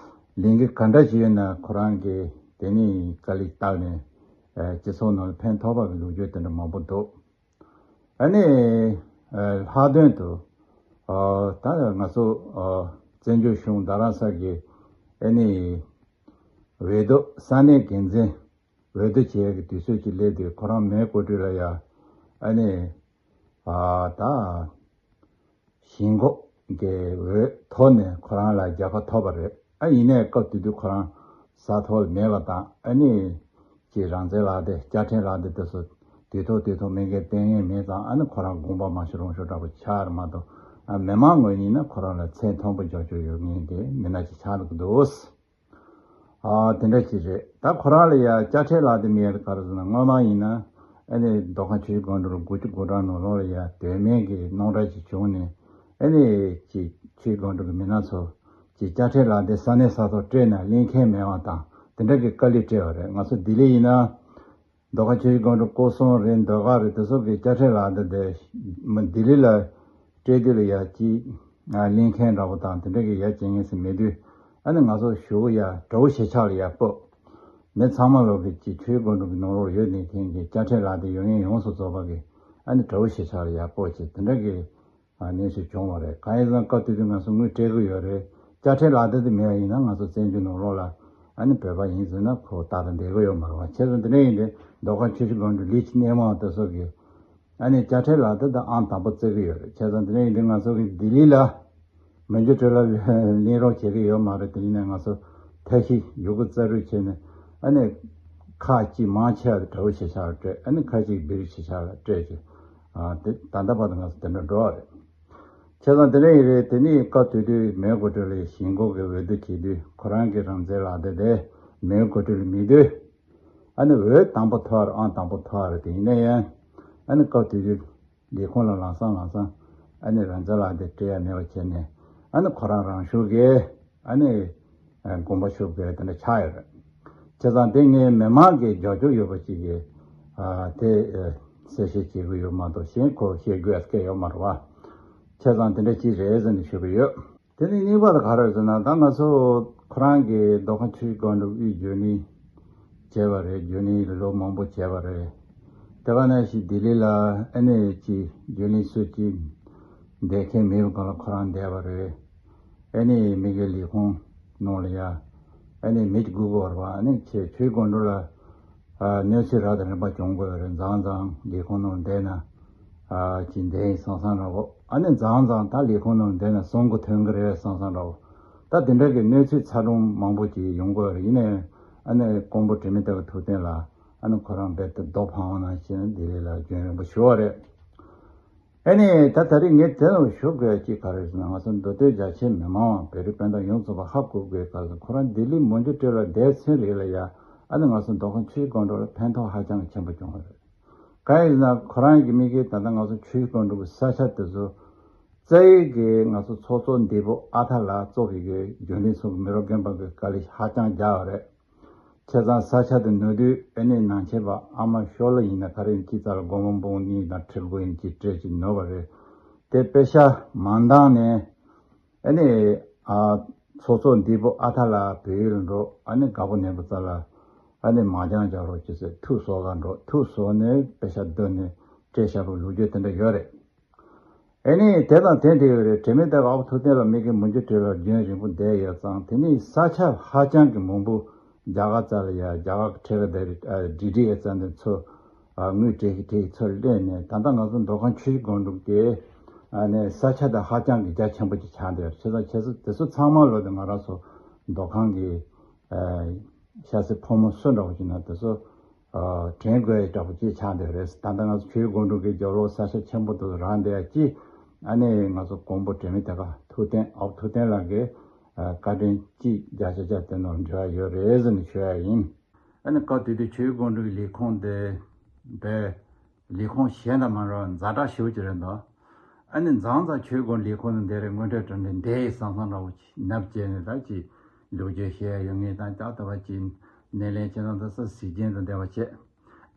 ལས་འགུལ་ག་འདྲ་ཞིག་ཡོད་ན་ཁོ་རང་གིས་དེ་ནི་དཀའ་ལས་བརྟགས་ནས་ཨ་སྤྱི་ཚོགས་ནང་ལ་ཕན་ཐོགས་པ་གི་ལོ་རྒྱུས་དེ་འདྲ་མང་པོ་འདུག་ཨ་ནི་ཨ་ལྷག་དོན་དུ་ཨ་ད་ང་ཚོ་ཨ་བཙན་བྱོལ་གཞུང་རྡ་རམ་ས་གི་ཨ་ནི་འོས་བསྡུ་ས་གནས་འགན་འཛིན་འོས་བསྡུ་བྱེད་ཡག་གི་དུས་ཚོད་ཅིག་སླེབས་དུས་ཁོ་རང་མོན་གྷོ་གྲོང་ལ་ཡ་ཨ་ནི་ཨ་ད་ཞེན་ཁོག་གི་འོས་ཐོག་ནས་ཁོ་རང་ལ་རྒྱལ་ཁ་ཐོབ་པ་རེད། ཨ་ཡིན་ནའི་སྐབས་དེ་དུས་ཁོ་རང་ས་ཐོག་ལ་མེད་པ་དང་ཨ་ནི་ཅིག་རང་བཙན་ལག་དེབ་དཔྱ་ཁྲལ་ལག་དེབ་དེ་ཚོ་དུས་ཐོག་དུས་ཐོག་མི་འགན་གཏན་ངེས་མེད་ཙང་ཨ་ནི་ཁོ་རང་དགོངས་པ་མ་ཞུ་རུང་ཞུ་འདྲ་པོ་ཆགས་རེད་མ་གཏོགས་ཨ་མི་མང་ངོས་ནས་ན་ཁོ་རང་ལ་ཚད་མཐོན་པོ་འཇོག་རྒྱུ་ཡོད་ངེས་དེ་མི་སྣ་ཅིག་ཆགས་འདུག་གི་འདུག་ཨ་དེ་འདྲ་ཅིག་རེད། ད་ཁོ་རང་ལ་ཡ་དཔྱ་ཁྲལ་ལག་དེབ་མེད་ཡ་ག་རེ་ཟེར་ན་སྔོན་མ་ཡིན་ན་ཨ་ནི་མདོ་ཁམས་ཆུ་བཞི་སྒང་དྲུག་དགུ་བཅུ་གོ་གྲངས་ནང་ལོགས་ལ་ཡ་དོན་མེད་ཀྱི་རྣམ་གྲངས་ཅིག་བྱུང་ནས་ཨ་ནི་ཅིག་ཆུ་བཞི་སྒང་དྲུག་གི་མི་སྣ་ཚོ་ཅིག་དཔྱ་ཁྲལ་ལག་དེབ་ས་གནས་ས་ཐོག་སྤྲད་ན་ལེན་མཁན་མེད་པ་དང་དེ་འདྲ་གི་དཀའ་ལས་སྤྲད་པ་རེད། ང་ཚོ་ལྡི་ལི་ཡིན་ན། མདོ་ཁམས་ཆུ་བཞི་སྒང་དྲུག་སྐོར་གསུམ་རེད། ཟློས་གར་རེད། དེ་ཚོ་གི་དཔྱ་ཁྲལ་ལག་དེབ་དེ་མི་ལྡི་ལི་ལ་སྤྲད་དུས་ལ་ཡ་ཅིག་ལེན་མཁན་འདྲ་པོ་དང་དེ་འདྲ་གི་ཡ་བྱེད་མཁན་ཟིག་མེད་དུས་ཨ་ནི་ང་ཚོ་ཞུ་གི་ཡ་དྲ་བོ་ཞེ་ཆགས་ལ་ཡ་སྤོ། མི་ཚང་མ་ལོག་གི་ཅིག་ཆུ་བཞི་སྒང་དྲུག་གི་ནང་ལོགས་ཡོད་ནས་མཁན་གྱི་དཔྱ་ཁྲལ་ལག་དེབ་ཡོད་མཁན་ཡོངས་སུ་རྫོགས་པ་གི་ཨ་ནི་དྲ་བོ་ཞེ་ཆགས་ལ་ཡ་སྤོ་བྱས་དེ་འདྲ་གི་ཨ་གནས་ཚུལ་བྱུང་བ་རེད། གང་ཡིན་ཟེར་ན་སྐབས་དེ་དུས་ང་ཚོ་དངུལ་སྤྲད་གི་ཡོད་རེད། དཔྱ་ཁྲལ་ལག་དེབ་དེ་མེད་པ་ཡིན་ན་ང་ཚོ་བཙན་བྱོལ་ནང་ལོགས་ལ་ཨ་ནི་བོད་པ་ཡིན་ཟེར་ན་ཁོ་ཏག་ཏག་བསྡད་གི་ཡོད་མ་རེད་བ། བྱས་ཙང་དེ་འདྲ་ཡིན་དུས་མདོ་ཁམས་ཆུ་བཞི་སྒང་དྲུག་ལི་ཅི་སྣེ་མང་དེ་ཚོ་གི་ ཨ་ནི་དཔྱ་ཁྲལ་ལག་དེབ་དང་ཨང་དང་པོ་བརྩི་གི་ཡོད་རེད། བྱས་ཙང་དེ་འདྲ་ཡིན་དུས་ང་ཚོ་གི་ལྡི་ལི་ལ་མི་འགྱུར་བགྲོད་ལ་ལེན་རོགས་བྱེད་ཀྱི་ཡོད་མ་རེད། དེ་ཡིན་ནའི་ང་ཚོ་ཐབས་ཤེས་ཡོད་རྒུ་རྩལ་སྤྲུགས་བྱས་ནས། ཨ་ནི་ཁག་ཅིག་མང་ཆེ་བ་དེ་དགྲ་བོ་ཆེ་ཆགས་ལ་སྤྲད། ཨ་ནི་ཁག་ཅིག་བེ་རི་ཆེ་ཆགས་ལ་སྤྲད་ཅིག་ཨ་དེ་ད་ལྟ་བར་དུ་ང་ཚོ་དེ་འདྲ་འགྲོ་བ་རེད། བྱས་ཙང་དེ་འདྲ་ཡིན་རེད། དེ་ནི་སྐབས་དེ་དུས་མེའོ་སྒོ་ཁྲོད་ལ་གཞིས་འགོ་གི་འོས་བསྡུ་བྱེད་དུས་ཁོ་རང་གི་རང་བཙན་ལག་དེབ་དེ་མེའོ་སྒོ་ཁྲོད་ལ་མེད་དུས། ཨ་ནི་འོས་དང་པོ་ཐོབ་རེད། ཨང་དང་པོ་ཐོབ་རེད། དེ་ཡིན་ན་ཡང་ཨ་ནི་སྐབས་དེ་དུས་ལས་ཁུངས་ལ་ལམ་སང་ལམ་སང་ཨ་ནི་རང་བཙན་ལག་དེབ་སྤྲད་ཡ་མེད་པ་བྱས་ནས། ཨ་ནི་ཁོ་རང་རང་ཤུགས་ཀྱིས་ཨ་ནི་དགོངས་པ་ཞུ་དགོས་དེ་འདྲ་ཆགས་ཡོད་རེད། བྱས་ཙང་དེ་ངས་མི་མང་གི་རྒྱབ་སྐྱོར་ཡོད་པ་ཅིག་གིས་ཨ་དེ་ཨ་གསལ་བཤད་བྱེད་དགོས་ཡོད་མ་གཏོགས་གཞན་ཁོ་བཤད་དགོས་ཡ་སྐད་ཡོད་མ་རེད་བ། བྱས་ཙང་དེ་འདྲ་ཅིག་རེད་ཟེར་ནས་ཞུ་གི་ཡོད། དེ་ནས་གཉིས་པ་དེ་ག་རེ་ཟེར་ན། ད་ང་ཚོ་ཁོ་རང་གི་མདོ་ཁམས་ཆུ་བཞི་སྒང་དྲུག་དབུས་བརྗོད་གླེང་བྱས་པ་རེད། བརྗོད་གླེང་ལོ་མང་པོ་བྱས་པ་རེད། དེ་ག་ནང་བཞིན་ལྡི་ལི་ལ་ཨ་ནི་ཅིག་བརྗོད་གླེང་སུ་ཅིག་བསྡད་མཁན་མེད་པའི་སྒང་ལ་ཁོ་རང་བསྡད་པ་རེད། ཨ་ནི་མི་གི་ལས་ཁུངས་ནང་ལ་ཡ་ཨ་ནི་མི་གཅིག་སྒུག་དགོས་རེད་བ། ཨ་ནི་ཆེ་ཆུ་བཞི་སྒང་དྲུག་ལ་ཨ་གནས་ཚུལ་རབ་དང་རིམ་པ་བྱུང་དགོས་པ་རེད། མཚམས་མཚམས་ལས་ཁུངས་ནང་བསྡད་ན་ཨ་ཅིག་བསྡད་ཡིན་བསམ་བསམ་འདྲ་བོ། ཨ་ནི་མཚམས་མཚམས་ད་ལས་ཁུངས་ནང་བསྡད་ན་གསང་སྒོ་ཐོན་གི་རེད་བསམ་བསམ་འདྲ་བོ། ད་དེ་འདྲ་གི་གནས་ཚུལ་ཚ་གྲང་མང་པོ་ཅིག་ཡོང་དགོས་རེད། ཡིན་ནའི་ཨ་ནི་མགོན་པོ་དྲི་མེད་གཏེར་ཁ་ཐུབ་བསྟན་ལགས་ཨ་ནི་ཁོ་རང་རྦད་དེ་རྡོ་འཕང་བ་ནང་བཞིན་ལྡི་ལི་ལ་རྒྱུན་རིང་པོ་ཞུ་བ་རེད། ཨ་ནི་ད་ད་རེས་ངས་དེ་ལ་ཞུ་དགོས་ཅིག་ག་རེ་ཟེར་ན། ང་ཚོ་མདོ་སྟོད་རྒྱ་ཆེའི་མི་མང་བོད་རིགས་སྤུན་ཟླ་ཡོངས་རྫོགས་པ་ཧ་གོ་དགོས་ག་ཟེར། ཁོ་རང་ལྡི་ལི་མི་འགྱུར་བགྲོད་ལ་བསྡད་ཚུན་རིང་ལ་ཡ་ཨ་ནི་ང་ཚོ་མདོ་ཁམས་ཆུ་བཞི་སྒང་དྲུག་ལ་ཕན་ཐོགས་ཧ་ཅང་གི་ཆེན་པོ་བྱུང་བ་རེད། གང་ཡིན་ཟེར་ན་ཁོ་རང་གི་མི་གིས་ད་ལྟ་ང་ཚོ་ཆུ་བཞི་སྒང་དྲུག་གི་ས་ཆ་དེ་ཚོ་རྩ་བའི་གི་ང་ཚོ་ཚོགས་གཙོ་འདས་པོ་ཨ་ཐ་ལགས་གཙོས་པའི་གི་བརྒྱུད་ལས་ཚོ་གི་མི་རབས་རྒན་པ་གི་དཀའ་ལས་ཧ་ཅང་རྒྱག་པ་རེད། བྱས་ཙང་ས་ཆ་དེ་ནོར་དུས་ཨ་ནི་ནང་ཆེན་པ་ཨ་མ་ཤོ་ལོ་ཡིན་ན་ག་རེ་ཡིན་ཅི་ཙར་སྒོར་མོ་འབུམ་གཉིས་དང་ཁྲི་དགུ་ཡིན་ཅི་སྤྲད་ཅིག་ནོར་བ་རེད། དེ་པེ་ཤ་མ་འདང་ནས་ཨ་ནི་ཨ་ཚོགས་གཙོ་འདས་པོ་ཨ་ཐ་ལགས་བལ་ཡུལ་ལ་འགྲོ། ཨ་ནི་དགའ་པོ་ནན་པོ་རྩ་ལ་ཨ་ནི་མ་འགྱངས་རྒྱག་རོགས་ཅེས་ཟེར་ཐུགས་གསོ་ག་འགྲོ། ཐུགས་གསོ་ནས་པེ་ཤ་བསྡུས་ནས་སྤྲད་བཞག་པའི་ལོ་རྒྱུས་དེ་འདྲ་ཡོད་རེད། ཨ་ནི་དེ་དང་དེ་འབྲེལ་བའི་རེད། དྲི་མེད་གཏེར་ཁ་ཨ་ཁུ་ཐུབ་བསྟན་ལགས་མི་གི་མི་འགྱུར་བགྲོད་ལ་རྒྱུན་རིང་པོ་བསྡད་ཡོད་ཙང་། དེ་ནས་ས་ཆ་ཧ་ཅང་གི་མང་པོ་རྒྱ་གར་རྩ་ལ་ཡ་རྒྱ་གར་གྱི་ཁྲལ་ཁ་དེ་རེད། ཨ་ཌི་ཌི་ཨེ་རྩ་འདི་ཚོ་ཨ་དངུལ་སྤྲད་ཀྱི་སྤྲད་ཀྱི་ཚུར་སླེབས་ནས། ད་ལྟ་ང་ཚོ་མདོ་ཁམས་ཆུ་བཞི་སྒང་དྲུག་གི་ཨ་ནི་ས་ཆ་དེ་ཧ་ཅང་གི་རྒྱ་ཆེན་པོ་ཅིག་ཆགས་བསྡད་ཡོད་རེད། བྱས་ཙང་ཁྱེད་ཚོ་དེ་ཚོ་ཚང་མ་ལོ་དེ་ང་རང་ཚོ་མདོ་ཁམས་ཀྱི་ཨ་ཤ་ཟའི་ཕོ་མོ་སུ་འདྲ་བོ་ཅིག་ན་དེ་ཚོ་ཨ་དྲན་དགོས་ཡ་འདྲ་བོ་ཅིག་ཆགས་བསྡད་རེད། ད་ལྟ་ང་ཚོ་ཆུ་བཞི་སྒང་དྲུག་གི་རྒྱབ་ལོགས་ས་ཆ་ཆེན་པོ་དེ་རག་བསྡད་ཡ་ཅིག་ཨ་ནི་ང་ཚོ་མགོན་པོ་དྲི་མེད་གཏེར་ཁ་ཐུབ་བསྟན་ཨ་ཁུ་ཐུབ་བསྟན་ལགས་ཀྱི་ཨ་བཀའ་དྲིན་ཅིག་བརྒྱ་ཆ་བརྒྱ་དེ་ནང་འབྲེལ་བ་ཡོད་རེད་ཟེར་ནས་ཞུ་ཡ་ཡིན། ཨ་ནི་སྐབས་དེ་དུས་ཆུ་བཞི་སྒང་དྲུག་གི་ལས་ཁུངས་དེ་དེ་ལས་ཁུངས་གཞན་དང་མ་འདྲ་བ་ཛ་དྲག་ཞེ་པོ་ཅིག་རེད་འདུག་ཨ་ནི་མཚམས་མཚམས་ཆུ་བཞི་སྒང་ལས་ཁུངས་ནང་བསྡད་རེད། དངུལ་ཁྲལ་དྲ་འདྲེ་འདས་ཡི་བསམ་བསམ་འདྲ་བོ་ཅིག་ནབ་བྱས་ནས་ད་ཅིག་ལོ་རྒྱུས་བཤད་ཡ་ཡོད་ངེས་དང་། ཅག་ལྟ་བ་ཅིག་སྣེ་ལེན་བྱེད་སྟངས་དང་ས་གཟིགས་རྒྱན་དང་འདྲ་བ་བྱས།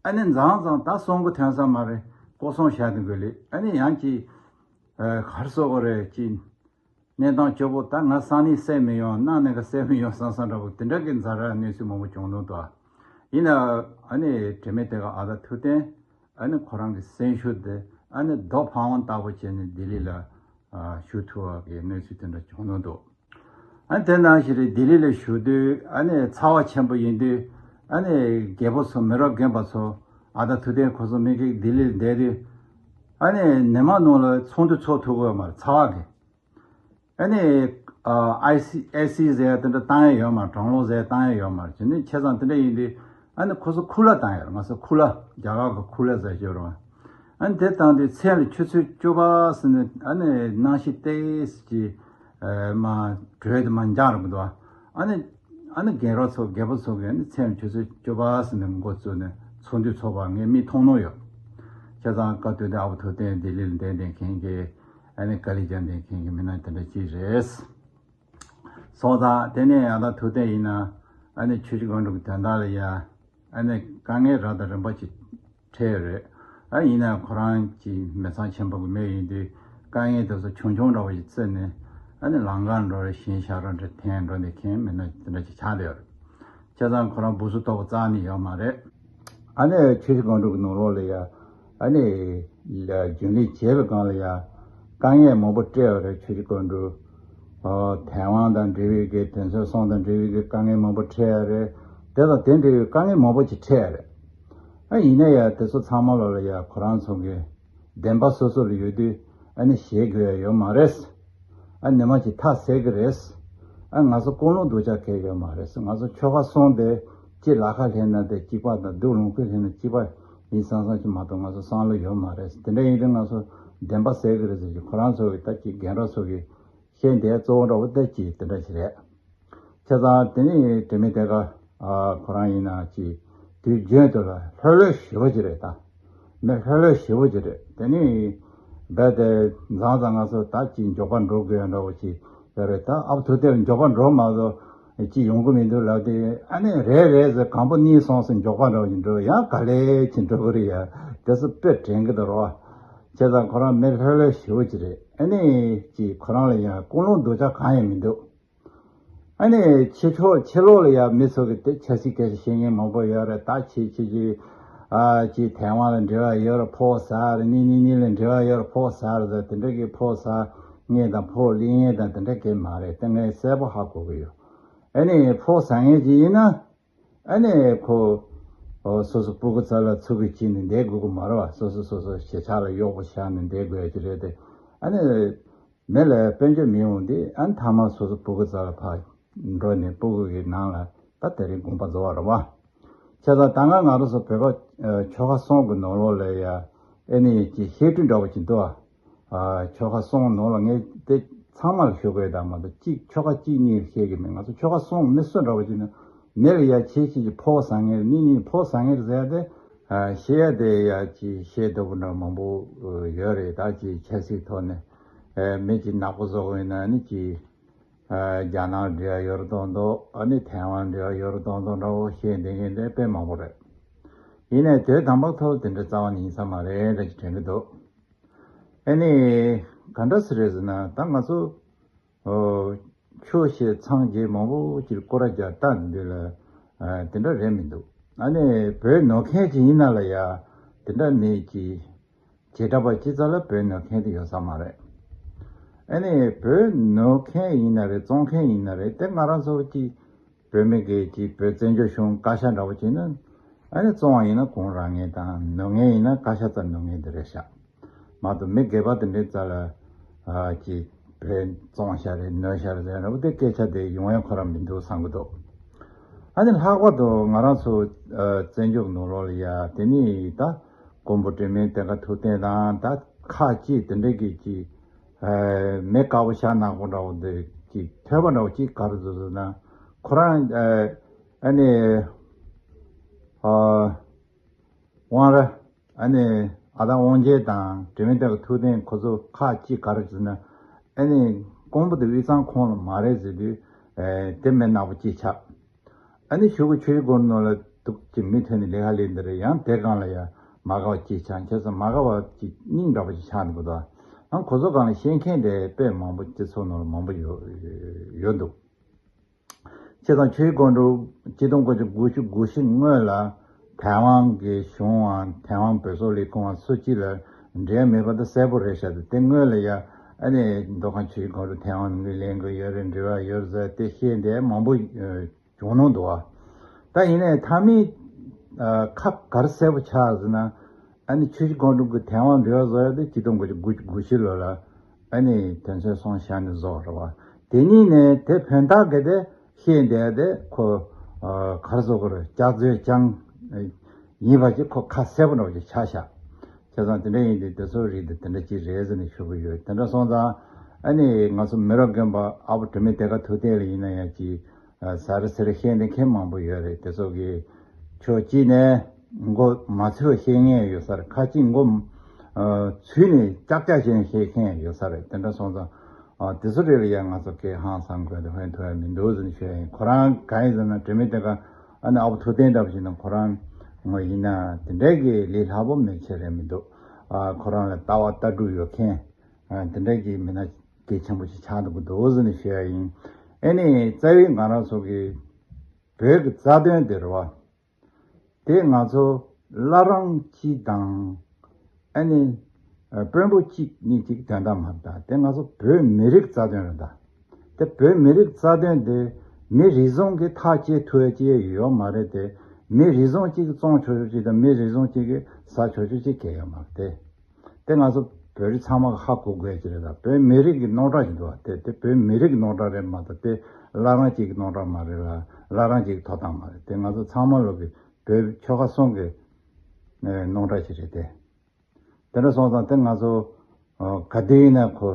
ཨ་ནི་མཚམས་མཚམས་ད་གསང་སྒོ་ཐོན་ས་མ་རེད། སྐོར་སྲུང་བྱ་དུས་དགོས་ལེ། ཨ་ནི་ཡང་ཅིག་ཨ་ག་རེ་ཟེར་དགོས་རེད། ཅིག་གནས་སྟངས་སྐྱོ་པོ། ད་ང་སང་ཉིན་བསད་མི་ཡོང་། གནངས་ཉིན་ག་བསད་མི་ཡོང་བསམ་བསམ་འདྲ་བོ་དེ་འདྲ་གི་ཛ་དྲག་གནས་ཚུལ་མང་པོ་བྱུང་འདུག་ད། ཡིན་ན་ཨ་ནི་དྲི་མེད་གཏེར་ཁ་ཨ་ཁུ་ཐུབ་བསྟན་ཨ་ནི་ཁོ་རང་གི་སེམས་ཤུགས་དེ་ཨ་ནི་རྡོ་འཕང་བ་ལྟ་བུ་བྱས་ནས་ལྡི་ལི་ལ་ཨ་བཞུགས་ཐུབ་པ་གི་གནས་ཚུལ་དེ་འདྲ་བྱུང་འདུག་ཨ་ནི་དེ་ནང་བཞིན་རེད། ལྡི་ལི་ལ་བཞུགས་དུས་ཨ་ནི་ཚ་བ་ཆེན་པོ་ཡིན་དུས་ཨ་ནི་རྒད་པོ་ཚོ་མི་རབས་རྒན་པ་ཚོ་ཨ་ཁུ་ཐུབ་བསྟན་ཁོ་ཚོ་མི་གིས་ལྡི་ལི་ལ་བསྡད་དུས་ཨ་ནི་ཉི་མ་ནང་ལ་ཚོགས་འདུ་ཚོགས་ཐུབ་ཀྱི་ཡོད་མ་རེད། ཚ་བ་གིས། ཨ་ནི་ཨ་ཨེ་སི་ཨེ་སི་ཟེར་ཡ་དེ་འདྲ་བཏང་ཡ་ཡོད་མ་རེད། གྲང་གློག་ཟེར་ཡ་བཏང་ཡ་ཡོད་མ་རེད། བྱས་ནས་བྱས་ཙང་དེ་འདྲ་ཡིན་དུས་ཨ་ནི་ཁོ་ཚོ་ཁུ་ལ་བཏང་ཡ་རེད། ང་ཚོ་ཁུ་ལ་རྒྱ་གར་གི་ཁུ་ལ་ཟེར་ཞོར་བ། ཨ་ནི་དེ་བཏང་དུས་མཚན་ལ་ཆུ་ཚོད་བཅུ་པ་ཟེར་ནས་ཨ་ནི་གནམ་གཤིས་ཏོག་ཙམ་ཅིག་ཨ་མ་དྲོད་དེ་མར་འཇགས་རེད་མི་འདུག་ཨ་ནི་ཨ་ནི་རྒན་རོགས་ཚོ་རྒད་པོ་ཚོ་གིས་ཨ་ནི་མཚན་ལ་ཆུ་ཚོད་བཅུ་པ་ཟེར་ནས་འགོ་བཙུགས་ནས་ཚོགས་འདུ་ཚོགས་པ་ངས་མིག་མཐོང་མྱོང་ཡོད། བྱས་ཙང་སྐབས་དེ་དུས་ཨ་ཁུ་ཐུབ་བསྟན་ལྡི་ལི་ལ་བསྡད་བསྡད་མཁན་གྱི་ཨ་ནི་དཀའ་ལས་རྒྱག་བསྡད་མཁན་གྱི་མི་སྣ་དེ་འདྲ་ཅིག་རེད། སོང་ཙང་དེ་ནས་ཨ་ཁུ་ཐུབ་བསྟན་ཡིན་ན་ཨ་ནི་ཆུ་བཞི་སྒང་དྲུག་གི་དོན་དག་ལ་ཡ་ཨ་ནི་དཀའ་ངལ་རབ་དང་རིམ་པ་ཅིག་འཕྲད་ཡོད་རེད། ཨ་ཡིན་ན་ཁོ་རང་གི་མི་ཚང་ཆེན་པོ་གི་མི་ཡིན་དུས་དཀའ་ངལ་དེ་ཚོ་ཆུང་ཆུང་འདྲ་བོ་ཞིག་བརྩིས་ནས་ཨ་ནི་ལམ་ཁ་འགྲོ་རེད། གཞན་ཞབས་བྲོ་འདྲ་འཐེན་འགྲོ་བསྡད་མཁན་མི་སྣ་དེ་འདྲ་ཅིག་ཆགས་བསྡད་ཡོད་རེད། བྱས་ཙང་ཁོ་རང་སྦུག་སུ་གཏོགས་པ་རྩ་ནས་ཡོད་མ་རེད། ཨ་ནི་ཆུ་བཞི་སྒང་དྲུག་གི་ནང་ལོགས་ལ་ཡ་ཨ་ནི་ལ་རྒྱུན་ལས་བྱས་པའི་སྒང་ལ་ཡ་དཀའ་ངལ་མང་པོ་འཕྲད་ཡོད་རེད། ཆུ་བཞི་སྒང་དྲུག་ཨ་ཐའེ་ཝན་དང་འབྲེལ་བའི་གི་དེ་ཚོའི་སོང་དང་འབྲེལ་བའི་གི་དཀའ་ངལ་མང་པོ་འཕྲད་ཡོད་རེད། དེ་དང་དེ་འབྲེལ་བའི་དཀའ་ངལ་མང་པོ་ཅིག་འཕྲད་ཡོད་རེད། ཨ་ཡིན་ན་ཡང་དེ་ཚོ་ཚང་མ་ལོགས་ལ་ཡ་ཁོ་རང་ཚོ་གི་ བདེན་པ་སོ་སོ་ལ་ཡོད་དུས་ཨ་ནི་ཞེད་དགོས་ཡ་ཡོད་མ་རེད། ཨ་ནི་མ་ཅིག་མཐའ་གསལ་གི་རེད། ཨ་ང་ཚོ་ཀུན་སློང་སྡུག་ཅག་གང་ཡང་ཡོད་མ་རེད། ང་ཚོ་ཆོལ་ཁ་གསུམ་དེ་གཅིག་ལ་ཁ་སླེབས་ན་དེ་གཅིག་པ་དང་སྡུག་ལུང་ཁུག་སླེབས་ན་གཅིག་པ་ཡིན་བསམ་བསམ་ཅིག་མ་གཏོགས་ང་ཚོ་བསམ་བློ་ཡོད་མ་རེད། དེ་འདྲ་ཡིན་དུས་ང་ཚོ་བདེན་པ་གསལ་གི་རེད་ཟེར་གྱི་ཁོ་རང་ཚོ་གི་ད་ཅིག་རྒན་རབས་ཚོ་གི་བཤད་འདས་གཙོ་བོ་འདྲ་བོ་ད་ཅིག་དེ་འདྲ་ཞིག་རེད། བྱས་ཙང་དེ་ནི་དྲི་མེད་གཏེར་ཁ་ཁོ་རང་ཡིན་ན་ཅིག་དུས་རྒྱུན་དུ་ལ་ལྷོད་ལྷོད་ཞེ་པོ་ཅིག་རེད་ད། མི་ལྷོད་ལྷོད་ཞེ་པོ་ཅིག་རེད། དེ་ནི་རྦད་དེ་མཛངས་མཛངས་ང་ཚོ་ད་ཅིག་མགྱོགས་པ་འགྲོ་དགོས་འདྲ་བོ་ཅིག་ཡོད་རེད། ད་ཨ་བུ་ཐུག་དེར་མགྱོགས་པ་འགྲོ་མ་གཏོགས་ཅིག་ཡོང་གི་མི་འདུག་ལབ་དེ་ཨ་ནི་རེད་རེད་ཟེར་གང་པོ་གཉིས་སོང་ཟེར་མགྱོགས་པ་འདྲ་བོ་ཅིག་འགྲོ་ཡང་ག་ལེ་ཅིག་འགྲོ་གི་རེད་ཡ། དེ་ཚོ་དཔེ་དྲན་གི་འདུག་རོ། བྱས་ཙང་ཁོ་རང་མི་ལྷོད་ལྷོད་ཞེ་པོ་ཅིག་རེད། ཨ་ནི་ཅིག་ཁོ་རང་ལ་ཡང་ཀུན་སློང་སྡུག་ཅག་གང་ཡང་མི་འདུག་ཨ་ནི་ཕྱི་ཕྱོགས་ཕྱི་ལོགས་ལ་ཡང་མི་ཚོ་གི་དེ་ཆབ་སྲིད་སྐད་ཆ་བཤད་མཁན་མང་པོ་ཡོད་རེད། ད་ཕྱི་ཕྱི་ཕྱི་ཨ་ཅིག་ཐའེ་ཝན་ལ་འབྲེལ་བ་ཡོད་རེད། ཕོགས་ཟ་རེད། གཉིས་གཉིས་གཉིས་ལ་འབྲེལ་བ་ཡོད་རེད། ཕོགས་ཟ་རེད་ཟེར་དེ་འདྲ་གི་ཕོགས་ཟ་མཁན་དང་ཕོགས་ལེན་མཁན་དང་དེ་འདྲ་གི་མ་རེད། དེ་ངས་གསལ་པོ་ཧ་གོ་གི་ཡོད། ཨ་ནི་ཕོགས་ཟ་མཁན་ཅིག་ཡིན་ན་ཨ་ནི་ཁོ་ཨོ་སོ་སོ་སྤུ་གུ་རྩ་ལ་ཚུགས་ཀྱི་ཅིག་ནས་བསྡད་དགོས་ཀྱི་མ་རེད་བ། སོ་སོ་སོ་སོ་ཞེ་ཆགས་ལ་གཡོག་པོ་བཞག་ནས་བསྡད་དགོས་ཀྱི་རེད་དེ། ཨ་ནི། མི་ལ་དཔལ་འབྱོར་མི་ཡོང་དུས་ཨ་ནི་མཐའ་མ་སོ་སོ་སྤུ་གུ་རྩ་ལ་ཕར་འགྲོ་ནས་སྤུ་གུ་གི་ནང་ལ་ད་དེ་རིང་དགོངས་པ་རྫོགས་པ་རེད་བ། བྱས་ཙང་ད་སྔ་ང་རང་ཚོ་བོད་པ་ཆོལ་ཁ་གསུམ་གི་ནང་ལོགས་ལ་ཡ་ཨེ་ནི་ཅིག་བཤད་སྲོལ་འདྲ་བོ་ཅིག་འདུག་ཨ། ཆོལ་ཁ་གསུམ་ནང་ལ་ངས་དེ་ཚང་མ་ལ་ཞུ་དགོས་ད་མ་གཏོགས་གཅིག་ཆོལ་ཁ་གཅིག་གཉིས་ལ་བཤད་གི་མེད། ང་ཚོ་ཆོལ་ཁ་གསུམ་མི་སུ་འདྲ་བོ་ཅིག་ནི་མི་ལ་ཡ་ཆེ་ཆེ་ཅིག་ཕོགས་ཟ་མཁན་རེད། གཉིས་གཉིས་ཕོགས་ཟ་མཁན་རེད་ཟེར་ཡ་དེ། བཤད་ཡ་དེ་ཡ་ཅིག་བཤད་ཐུབ་པ་འདྲ་མང་པོ་ཡོད་རེད། ད་ཅིག་ཆབ་སྲིད་ཐོག་ནས་མི་ཅིག་ནག་པོ་བཟོ་དགོས་ན་ནི་ཅིག་རྒྱ་ནག་འབྲེལ་བ་ཡོད་རེད་མདོག་མདོག་ཨ་ནི་ཐའེ་ཝན་འབྲེལ་བ་ཡོད་རེད་མདོག་མདོག་འདྲ་བོ་བཤད་བསྡད་མཁན་དེ་དཔེ་མང་པོ་རེད། ཡིན་ནའི་དོན་དམ་པར་ཐོག་དེ་འདྲ་རྩ་བ་ནས་ཡིན་ས་མ་རེད་འདྲ་ཅིག་དྲན་གི་འདུག་ཨ་ནི་ག་འདྲ་སེ་རེད་ཟེར་ན་ད་ང་ཚོ། ཨོ། ཆོས་བཤད་མཚམས་བརྒྱད་མང་པོ་ཅིག་སྐོར་ར་རྒྱག་སྟངས་འདི་ལ་ཨ་དེ་འདྲ་རེད་མི་འདུག་ཨ་ནི་བོད་ནང་མཁན་ཅིག་ཡིན་ན་ལ་ཡ་དེ་འདྲ་མེད་ཀྱི། བྱེ་བྲག་པ་སྤྱི་ཚོགས་ལ་བོད་ནང་མཁན་དེ་ཡོད་ས་མ་རེད། ཨ་ནི་བོད་ནང་མཁན་ཡིན་ན་རེད། བཙོང་མཁན་ཡིན་ན་རེད། དེ་ང་རང་ཚོ་ཅིག་བོད་མི་གི་ཅིག་བོད་བཙན་བྱོལ་གཞུང་བཀའ་ཤག་འདྲ་བོ་ཅིག་ན་ཨ་ནི་བཙོང་བ་ཡིན་ན་གུང་རག་མཁན་དང་ནང་མཁན་ཡིན་ན་བཀའ་ཤག་རྩ་ནང་མཁན་དེ་རེད་ཤག་མ་གཏོགས་མི་སྒེར་པ་དེ་འདྲའི་རྩ་ལ་ཨ་ཅིག་བོད་བཙོང་ཤག་རེད་ནོར་ཤག་རེད་ཟེར་ར་བོ་དེ་སྐད་ཆ་དེ་ཡོང་ཡ་ཁོ་རང་མི་འདུག་བསམ་གི་འདུག་ཨ་ནི་ལྷག་པར་དུ་ང་རང་ཚོ་ཨ་བཙན་བྱོལ་ནང་ལོགས་ལ་ཡ་དེ་ནི་ད་མགོན་པོ་དྲི་མེད་གཏེར་ཁ་ཐུབ་བསྟན་དང་ད་ཁག་ཅིག་དེ་འདྲའི་གི་ཅིག་ཨ་མི་དཀར་པོ་ཤ་ནག་པོ་འདྲ་བོ་དེ་ཅིག་ཐོས་པ་འདྲ་བོ་ཅིག་ག་རེ་བཟོ་བཟོ་ན་ཁོ་རང་ཨ་ཨ་ནི་ཨ་དབང་ར། ཨ་ནི་ཨ་ད་དབང་རྒྱལ་དང་དྲི་མེད་གཏེར་ཁ་ཐུབ་བསྟན་ཁོ་ཚོ་ཁག་ཅིག་ག་རེ་ཟེར་ན་ཨ་ནི་ཀོང་པོ་དང་དབུས་གཙང་ཁོངས་ལ་མ་རེད་ཟེར་དུས་ཨེ་དེ་མི་ནག་པོ་ཅིག་ཆགས། ཨ་ནི་གཞུག་གུ་ཆུ་བཞི་སྒང་དྲུག་ནང་ལ་འདུག་ཅིག་མི་ཐོན་ནས་ལས་ཀ་ལས་འདི་རེད། ཡང་དེ་སྒང་ལ་ཡང་མ་དགའ་བ་ཅིག་ཆགས། བྱས་ཙང་མ་དགའ་བ་ཅིག་སྙིང་འདྲ་བ་ཅིག་ཆགས་འདུག་གོ། ད་ཨང་ཁོ་ཚོ་སྒང་ལ་ཤེས་མཁན་དེ་དཔེ་མང་པོ་སྤྱི་ཚོགས་ནང་ལ་མང་པོ་ཡོད་ཡོད་འདུག་བྱས་ཙང་ཆུ་བཞི་སྒང་དྲུག་ཆིག་སྟོང་དགུ་བརྒྱ་དགུ་བཅུ་གོ་བཞི་སྔོན་ལ་ཐའེ་ཝན་གྱི་གཞུང་བ་ཐའེ་ཝན་བོད་སོག་ལས་ཁུངས་བ་སུ་གཅིག་ལ་འབྲེལ་མེད་པ་དེ་གསལ་པོ་རེད་ཤག་དེ་དེ་སྔོན་ལ་ཡ་ཨ་ནི་མདོ་ཁམས་ཆུ་བཞི་སྒང་དྲུག་ཐའེ་ཝན་གྱི་ལེན་དགོས་ཡོད་རེད། འབྲེལ་བ་ཡོད་རེད་ཟེར་དེ་བཤད་འདི་མང་པོ་བྱུང་གནང་འདུག་བ། ད་ཡིན་ནའི་མཐའ་མའི་ཁ་ག་རེ་གསལ་པོ་ཆགས་ཟེར་ན། ཨ་ནི་ཆུ་བཞི་སྒང་དྲུག་གི་ཐའེ་ཝན་འབྲེལ་བ་བཟོ་ཡ་དེ་ཆིག་སྟོང་དགུ་བརྒྱ་དགུ་བཅུ་གོ་བཞི་ལོ་ལ་ཨ་ནི་དོན་ཚན་གསུམ་བཞག་ནས་བཟོ་བ་རེད་བ། དེ་གཉིས་ནས་དེ་ཕན་ཐོགས་གི་དེ་ཤེས་བསྡད་དེ་ཁོ་ག་རེ་བཟོ་དགོས་རེད། སྐྱག་རྫུན་རྐྱང་ཡིན་པ་ཅིག་ཁོ་ཁ་གསལ་པོ་འདྲ་བོ་ཅིག་ཆགས་ཤག་བྱས་ཙང་དེ་འདྲ་ཡིན་དུས་དེ་ཚོ་རིགས་དེ་དེ་འདྲ་ཅིག་རེད་ཟེར་ནས་ཞུ་གི་ཡོད། དེ་འདྲ་སོང་ཙང་ཨ་ནི་ང་ཚོ་མི་རབས་རྒན་པ་ཨ་བོ་དྲི་མེད་གཏེར་ཁ་ཐུབ་བསྟན་ལ་ཡིན་ན་ཡང་ཅིག་ཟ་རི་ཟེར་ཤེས་ལྡན་མཁན་མང་པོ་ཡོད་རེད། དེ་ཚོ་གིས་ཕྱོགས་གཅིག་ནས་མགོ་མ་ཚོས་ཤེས་མཁན་ཡོད་ས་རེད། ཁ་ཅིག་མགོ་ཚོས་ནས་ཀྱག་ཀྱག་བྱས་ནས་ཤེས་མཁན་ཡོད་ས་རེད། དེ་འདྲ་སོང་ཙང་དེ་ཚོ་རེད་ལ་ཡང་ང་ཚོ་སྐད་ཧང་སང་དགོས་དེ་ཧོན་ཐོ་ཡ་མི་འདུག་ཟེར་ནས་ཤོད་ཡིན། ཁོ་རང་གང་ཡིན་ཟེར་ན་དྲི་མེད་དེ་ག་ཨ་ནི་ཨ་བོ་ཐུབ་བསྟན་འདྲ་པོ་ཞིག་ན་ཁོ་རང་ངོ་ཡིན་ན་དེ་འདྲའི་གི་ལས་སླ་པོ་མེད་ཆེ་རེད་མི་འདུག་ཁོ་རང་ལ་ལྟ་བ་ལྟ་གྲུབ་ཡོད་མཁན། དེ་འདྲ་གི་མི་སྣ་གལ་ཆེན་པོ་ཞིག་ཆགས་འདུག་གི་འདུག་ཟེར་ནས་ཞུ་ཡ་ཡིན། ཨེ་ནི་རྩ་བའི་ང་རང་ཚོ་གི་བོད་ཀྱི་རྩ་དོན་དེ་རེད་བ། དེ་ང་ཚོ་བླ་བྲང་གཅིག་དང་ཨེ་ནི་དཔོན་པོ་གཅིག་གཉིས་ཀྱི་དོན་དག་མ་རེད་ད། དེ་ང་ཚོ་བོད་མི་རིགས་རྩ་དོན་རེད་ད། དེ་བོད་མི་རིགས་རྩ་དོན་དེ་མི་རེ་ཟུང་གིས་ཐག་བཅད་ཐུབ་ཡ་ཅིག་ཡོད་མ་རེད་དེ། མི་རེ་ཟུང་གཅིག་གིས་བཙོང་ཆོག་ཆོག་ཅིག་དང་མི་རེ་ཟུང་གཅིག་གིས་ཟ་ཆོག་ཆོག་ཅིག་གང་ཡང་ཡོད་མ་རེད་དེ། དེ་ང་ཚོ་བོད་རིགས་ཚང་མ་གི་ཧ་གོ་དགོས་ཀྱི་རེད་ལ། བོད་མི་རིགས་ཀྱི་རྙོག་དྲ་ཞིག་འདུག་བ། དེ་དེ་བོད་མི་རིགས་ཀྱི་རྙོག་དྲ་རེད་མ་གཏོགས་དེ་བླ་བྲང་གཅིག་གི་རྙོག་དྲ་མ་རེད་ལ། བླ་བྲང་གཅིག་གི་ཐོབ་ཐང་མ་རེད། དེ་ང་ཚོ་ཚང་མ་ལོག་གི་བོད་ཆོལ་ཁ་གསུམ་གི་ཨེ་རྙོག་དྲ་ཞིག་རེད་དེ། དེ་འདྲ་སོང་ཙང་དེ་ང་ཚོ་ཨ་ག་དུས་ཡིན་ན་ཁོ་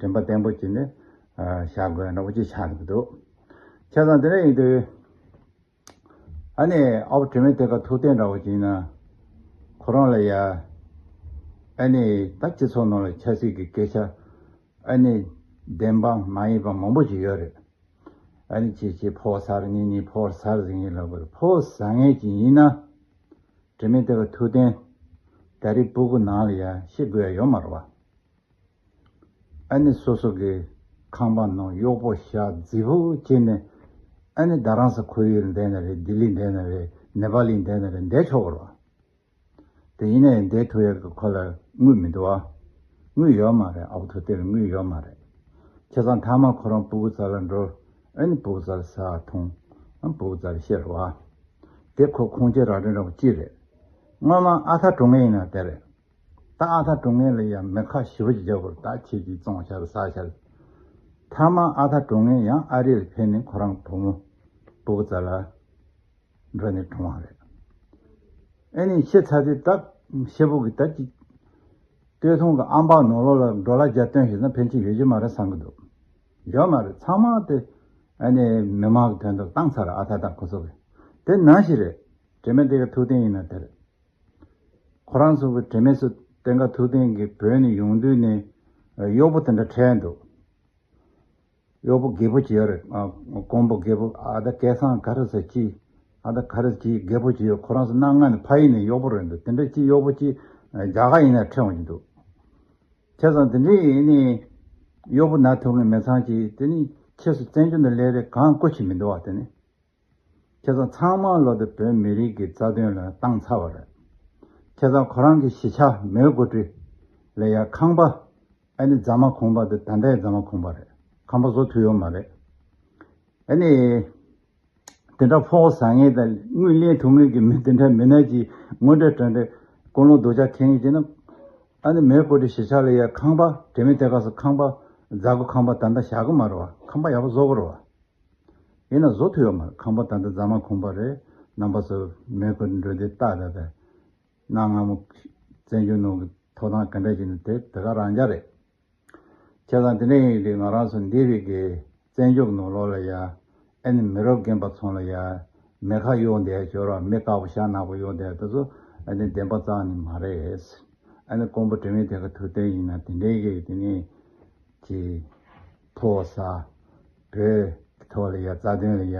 དྲན་པ་བརྟན་པོ་བྱས་ནས་ཨ་བཞག་དགོས་འདྲ་བོ་ཅིག་ཆགས་འདུག་བྱས་ཙང་དེ་འདྲ་ཡིན་དུས། ཨ་ནི་ཨ་བོ་དྲི་མེད་གཏེར་ཁ་ཐུབ་བསྟན་འདྲ་བོ་ཅིག་ཡིན་ན། ཁོ་རང་ལ་ཡ། ཨ་ནི་ད་སྤྱི་ཚོགས་ནང་ལ་ཆབ་སྲིད་ཀྱི་སྐད་ཆ། ཨ་ནི་བདེན་པ་མ་ཡིན་པ་མང་པོ་ཅིག་ཡོད་རེད། ཨ་ནི་ཅིག་ཅིག་ཕོ་བ་ཟ་རེད། གཉིས་གཉིས་ཕོ་བ་ཟ་རེད་ཟེར་མཁན་ལབ་དགོས་རེད། ཕོ་བ་ཟ་མཁན་ཅིག་ཡིན་ན། དྲི་མེད་གཏེར་ཁ་ཐུབ་བསྟན། ད་རེས་སྤུ་གུ་ནང་ལ་ཡ་ཤི་དགོས་ཡ་ཡོད་མ་རེད་བ། ཨ་ནི་སོ་སོ་གི་ཁང་པ་ནང་གཡོག་པོ་བཞག་རྫིག་པོ་བྱས་ནས། ཨ་ནི་རྡ་རམ་ས་ཁོར་ཡུག་ལ་བསྡད་ན་རེད། ལྡི་ལི་བསྡད་ན་རེད། ནེ་པ་ལི་བསྡད་ན་རེད། བསྡད་ཆོག་གི་རེད་བ། དེ་ཡིན་ནའི་བསྡད་ཐུབ་ཡག་གི་ཁོ་ལ་དངུལ་མི་འདུག་བ། དངུལ་ཡོད་མ་རེད། ཨ་བོ་ཐུབ་བསྟན་ལ་དངུལ་ཡོད་མ་རེད། བྱས་ཙང་མཐའ་མ་ཁོ་རང་སྤུ་གུ་རྩ་ལ་འགྲོ། ཨ་ནི་སྤུ་གུ་རྩ་ལ་ཟ་འཐུང་། ཨ་སྤུ་གུ་རྩ་ལ་ཤི་རེད་བ། དེ་ཁོ་ཁུངས་སྐྱེལ་ར་སྤྲོད་འདྲ་བོ་ཅིག་རེད། སྔོན་མ་ཨ་ཐ་གྲོངས་མཁན་ཡིན་ན་དེ་རེད། ད་ཨ་ཐ་གྲོངས་མཁན་ལ་ཡང་མེ་ཁ་ཞེ་པོ་ཅིག་རྒྱབ་དགོས་རེད། ད་ཁྱེད་ཀྱིས་བཙོང་བྱ་རེད། ཟ་བྱ་རེད། མཐའ་མ་ཨ་ཐ་གྲོངས་མཁན་ཡང་ཨ་རི་ལ་ཕེབས་ནས་ཁོ་རང་བུ་མོ་སྤུ་གུ་རྩ་ལ་འགྲོ་ནས་གྲོངས་པ་རེད། ཨ་ནི་ཤི་ཚར་དུས་ད་ཤི་བོ་གི་ད་ཅིག་སྟོད་ཐུང་གི་ཨམ་པག་ནང་ལོགས་ལ་ཌོ་ལར་བརྒྱ་བཏོན་ཞིག་ན་ཕན་ཆད་ཡོད་ཀྱི་མ་རེད་བསམ་གི་འདུག་ཡོད་མ་རེད། ཚང་མ་དེ་ཨ་ནི་མི་མང་གི་དོན་དུ་བཏང་ཚར་རེད། ཨ་ཐ་དང་ཁོ་ཚོ་གི། དེ་ནང་བཞིན་རེད། དྲི་མེད་གཏེར་ཁ་ཐུབ་བསྟན་ཡིན་ན་དེ་རེད། ཁོ་རང་ཚོ་གི་དྲི་མེད་སུ་གཏེར་ཁ་ཐུབ་བསྟན་གྱི་བོད་ནས་ཡོང་དུས་ནས་གཡོག་པོ་དེ་འདྲ་ཁྲལ་འདུག་གཡོག་པོ་རྒད་པོ་ཅིག་ཡོད་རེད། ཨ་ཀོང་པོ་རྒད་པོ། ཨ་ད་སྐལ་བཟང་ག་རེ་ཟེར་ཅིག་ཨ་ད་ག་རེ་ཅིག་རྒད་པོ་ཅིག་ཡོད། ཁོ་རང་ཚོ་གནའ་སྔ་ནས་ཕ་ཡུལ་ནས་གཡོག་པོ་རེད་འདུག་དེ་འདྲ་ཅིག་གཡོག་པོ་ཅིག་རྒྱ་གར་ཡིན་ན་ཁྲལ་འོང་གི་འདུག་བྱས་ཙང་དེ་འདྲའི་ཡིན་ནི། གཡོག་པོ་ན་ཐུབ་མཁན་མི་ཚང་ཅིག་དེ་ནི་ཁྱེད་ཚོ་བཙན་བྱོལ་ནང་སླེབས་རེད། གང་བཀོལ་ཆེ་མི་འདུག་བ། དེ་ནི། ཁྱེད་ཚང་ཚང་མ་ལོ་དེ་བོད་མི་རིགས་ཀྱི་རྩ་དོན་ལ་བཏང་ཚར་བ་རེད། ཁྱེད་ཚང་ཁོ་རང་གི་གཞིས་ཆགས་མོན་གྷོ་ཊི་ལ་ཡ་ཁང་པ། ཨ་ནི་རྫ་མ་ཁུང་པ་དེ་ད་ལྟའི་རྫ་མ་ཁུང་པ་རེད། ཁང་པ་བཟོ་ཐུབ་ཡོད་མ་རེད། ཨ་ནི། དེ་འདྲ་ཕོ་བ་ཟ་མཁན་དང་དངུལ་ལེན་ཐུབ་མཁན་གྱི་མི་དེ་འདྲ་མི་སྣ་ཅིག་ངོ་འདྲ་དྲ་འདྲ་ཀུན་སློང་སྡུག་ཅག་འཁྱེར་མཁན་ཅིག་ན། ཨ་ནི་མོན་གྷོ་ཊི་གཞིས་ཆགས་ལ་ཡ་ཁང་པ། དྲི་མེད་གཏེར་ཁ་སུ་ཁང་པ། རྫ་མགོ་ཁང་པ་ད་ལྟ་བཞག་གི་མ་རེད་བ། ཁང་པ་ཡག་པོ་བཟོ་དགོས་རེད་བ། ཡིན་ན་བཟོ་ཐུབ་ཡོད་མ་རེད། ཁང་པ་ད་ལྟ་རྫ་མ་ཁུང་པ་རེད། རྣམ་པ་ཚོ་མོན་གྷོ་འགྲོ་དུས་ལྟ་ད་ད། གནའ་སྔ་མོ་བཙན་བྱོལ་ནང་གི་ཐོབ་ཐང་ག་འདྲ་ཞིག་ནི་དེ་དེ་ག་རང་འཇགས་རེད། བྱས་ཙང་དེ་འདྲ་ཡིན་དུས་ང་རང་ཚོ་འདས་པའི་གི་བཙན་བྱོལ་ནང་ལོགས་ལ་ཡ། ཨ་ནི་མི་རབས་རྒན་པ་ཚོ་ལ་ཡ། མེ་ཁ་གཡོགས་བསྡད་ཡ་ཅོ་ར། མི་དཀར་པོ་ཤ་ནག་པོ་གཡོགས་བསྡད་ཡ་དེ་ཚོ་ཨ་ནི་བདེན་པ་རྩ་ནས་མ་རེད། ཨ་ནི་ཀོང་པོ་དྲི་མེད་གཏེར་ཁ་ཐུབ་བསྟན་ཡིན་ན་དེ་འདྲའི་གི་དེ་ནི་ཅི། ཕོ་ས། བོད་ཐོག་ལ་ཡ་རྩ་དོན་ལ་ཡ་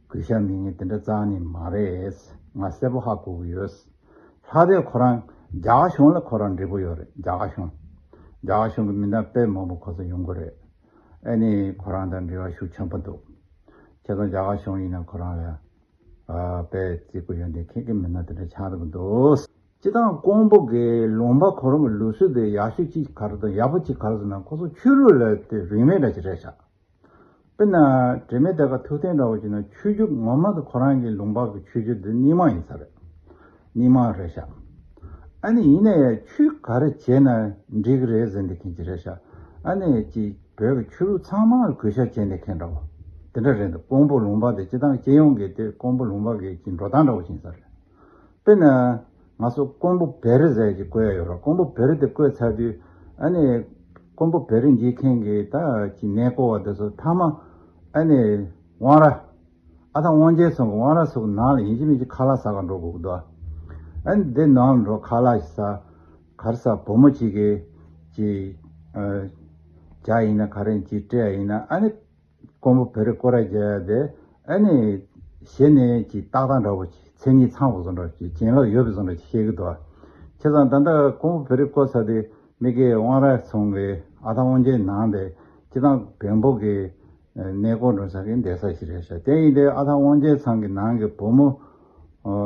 གུས་ཞབས་མེད་མཁན་དེ་འདྲ་རྩ་ནས་མ་རེད། ང་གསལ་པོ་ཧ་གོ་གི་ཡོད། ལྷག་དེ་ཁོ་རང་རྒྱ་གར་གཞུང་ལ་ཁོ་རང་འབྲེལ་པོ་ཡོད་རེད། རྒྱ་གར་གཞུང་། རྒྱ་གར་གཞུང་གི་མི་སྣ་དཔེ་མང་པོ་ཁོ་ཚོ་ཡོང་གི་རེད། ཨ་ནི་ཁོ་རང་དང་འབྲེལ་བ་ཤུགས་ཆེན་པོ་འདུག་བྱས་ཙང་རྒྱ་གར་གཞུང་ཡིན་ན་ཁོ་རང་ལ་ཨ་དཔེ་བརྩི་བཀུར་ཡོད་མཁན་གྱི་མི་སྣ་དེ་འདྲ་ཆགས་འགྲོ་གི་འདུག་སྤྱིར་བཏང་ཀོང་པོ་གི་ལུང་པ་ཁོ་རང་གི་ལུགས་སྲོལ་དེ་ཡག་ཤོས་གཅིག་ག་རེ་དང་ཡག་པོ་གཅིག་ག་རེ་ཟེར་ན། ཁོ་ཚོ་ཆོས་ལུགས་ལ་དེ་རིས་མེད་འདྲ་ཅིག་རེད་ཤག་དཔེར་ན་དྲི་མེད་གཏེར་ཁ་ཐུབ་བསྟན་འདྲ་བོ་ཅིག་ན་ཆོས་བརྒྱུད་ངོ་མ་དེ་ཁོ་རང་གི་ལུང་པ་གི་ཆོས་བརྒྱུད་དེ་རྙིང་མ་ཡིན་ས་རེད། རྙིང་མ་རེད་ཤག་ཨ་ནི་ཡིན་ན་ཡང་ཆོས་ག་རེ་བྱས་ན་འགྲིག་གི་རེད་ཟེར་འདི་མཁན་ཅིག་རེད་ཤག་ཨ་ནི་ཅིག་བོད་ཀྱི་ཆོས་ལུགས་ཚང་མ་ལ་གུས་ཞབས་བྱས་འདི་མཁན་འདྲ་བོ་དེ་འདྲ་རེད་འདུག་ཀོང་པོ་ལུང་པ་དེ་སྤྱིར་བཏང་སྤྱི་ཡོངས་ཀྱི་དེ་ཀོང་པོ་ལུང་པ་གི་ཅིག་འགྲོ་སྟངས་འདྲ་བོ་ཞིག་ཡིན་ས་རེད། དཔེར་ན། ང་ཚོ་ཀོང་པོ་བེ་རི་ཟེར་གྱི་བཀོད་ཡ་ཡོད་ར། ཀོང་པོ་བེ་རི་དེ་བཀོད་ཚར་དུས། ཨ་ནི། ཀོང་པོ་བེ་རི་འཇིག་མཁན་གྱི་ད་ཅི་གནས་སྐོར་བ་དེ་ཚོ་མཐའ་མ། ཨ་ནི། དབང་ར། ཨ་ཐ་དབང་ཆེན་ཚང་གི་དབང་ར་ཚོ་གི་ནང་ལ་ཡིན་གཅིག་མིན་གཅིག་ཁ་ལག་ཟ་ག་འགྲོ་དགོས་ཀྱི་འདུག་ཨ་ནི་དེ་ནང་ལ་འགྲོ་ཁ་ལག་ཞིག་ཟ། ག་རེ་ཟ་བུ་མོ་གཅིག་གིས་ཅི། ཇ་ཡིན་ན་ག་རེ་ཅིག་སྤྲད་ཡ་ཡིན་ན། ཨ་ནི། ཀོང་པོ་བེ་རི་སྐོར་ར་རྒྱག་ཡ་དེ། ཨ་ནི། གཞི་ནས་ཀྱི་ཏག་ཏག་འདྲ་བོ་ཅིག་མཚན་ཉིད་ཚང་བ་བཟོ་འདྲ་ཅིག་བྱིན་རླབས་ཡོད་པའི་བཟོ་འདྲ་ཅིག་བཤད་ཀྱི་འདུག་བྱས་ཙང་ད་ལྟ་ཀོང་པོ་བེ་རི་སྐོར་ས་དེ་མི་སྒེར་དབང་ར་ཚང་གི་ཨ་ཐ་དབང་ཆེན་ནང་དེ་སྤྱིར་བཏང་བོན་པོ་གི་གནས་སྐོར་འགྲོ་ས་གི་བསྡད་ས་ཞིག་རེད་ཤག་དེ་ཡིན་དུས་ཨ་ཐ་དབང་ཆེན་ཚང་གི་ནང་གི་བུ་མོ།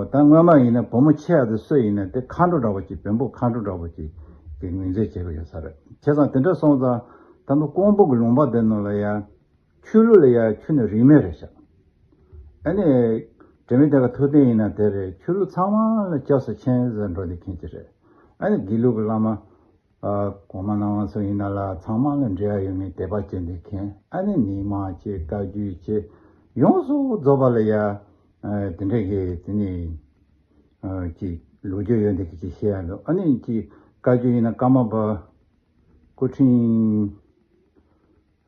ད་སྔོན་མ་ཡིན་ན་བུ་མོ་ཆེ་ཡ་དེ་སུ་ཡིན་ན་དེ་མཁའ་འགྲོ་འདྲ་བོ་ཅིག་བོན་པོ་མཁའ་འགྲོ་འདྲ་བོ་ཅིག་གི་ངོས་འཛིན་བྱེད་ཀྱི་ཡོད་ས་རེད། བྱས་ཙང་དེ་འདྲ་སོང་ཙང་ད་ལྟ་ཀོང་པོ་གི་ལུང་པ་དེ་ནང་ལ་ཡ། ཆོས་ལུགས་ལ་ཡ་ཆོས་ནི་རིས་མེད་རེད་ཤག་ཨ་ནི། དྲི་མེད་གཏེར་ཁ་ཐུབ་བསྟན་ཡིན་ན་དེ་རེད། ཆོས་ལུགས་ཚང་མ་ལ་སྐྱབས་སུ་མཆི་ཟེར་འགྲོ་འདི་མཁན་ཅིག་རེད། ཨ་ནི་དགེ་ལུགས་ཀྱི་བླ་མ། ཨ་གོང་མ་ནང་བ་སོགས་ཡིན་ན་ལ་ཚང་མ་ལ་འབྲེལ་བ་ཡོད་མཁན་དད་པ་ཅན་དེ་མཁན། ཨ་ནི་ཉི་མ་བྱས་བཀའ་བརྒྱུད་བྱས་ཡོངས་སུ་རྫོགས་པ་ལ་ཡ། ཨ་དེ་འདྲས་ཀྱི་དེ་ནི་ཨ་ཅིག་ལོ་རྒྱུས་ཡོད་འདི་གི་ཅིག་བཤད་ཡ་འདུག་ཨ་ནི་ཅིག་བཀའ་བརྒྱུད་ཡིན་ན་ཀརྨ་པ་སྐུ་ཕྲེང་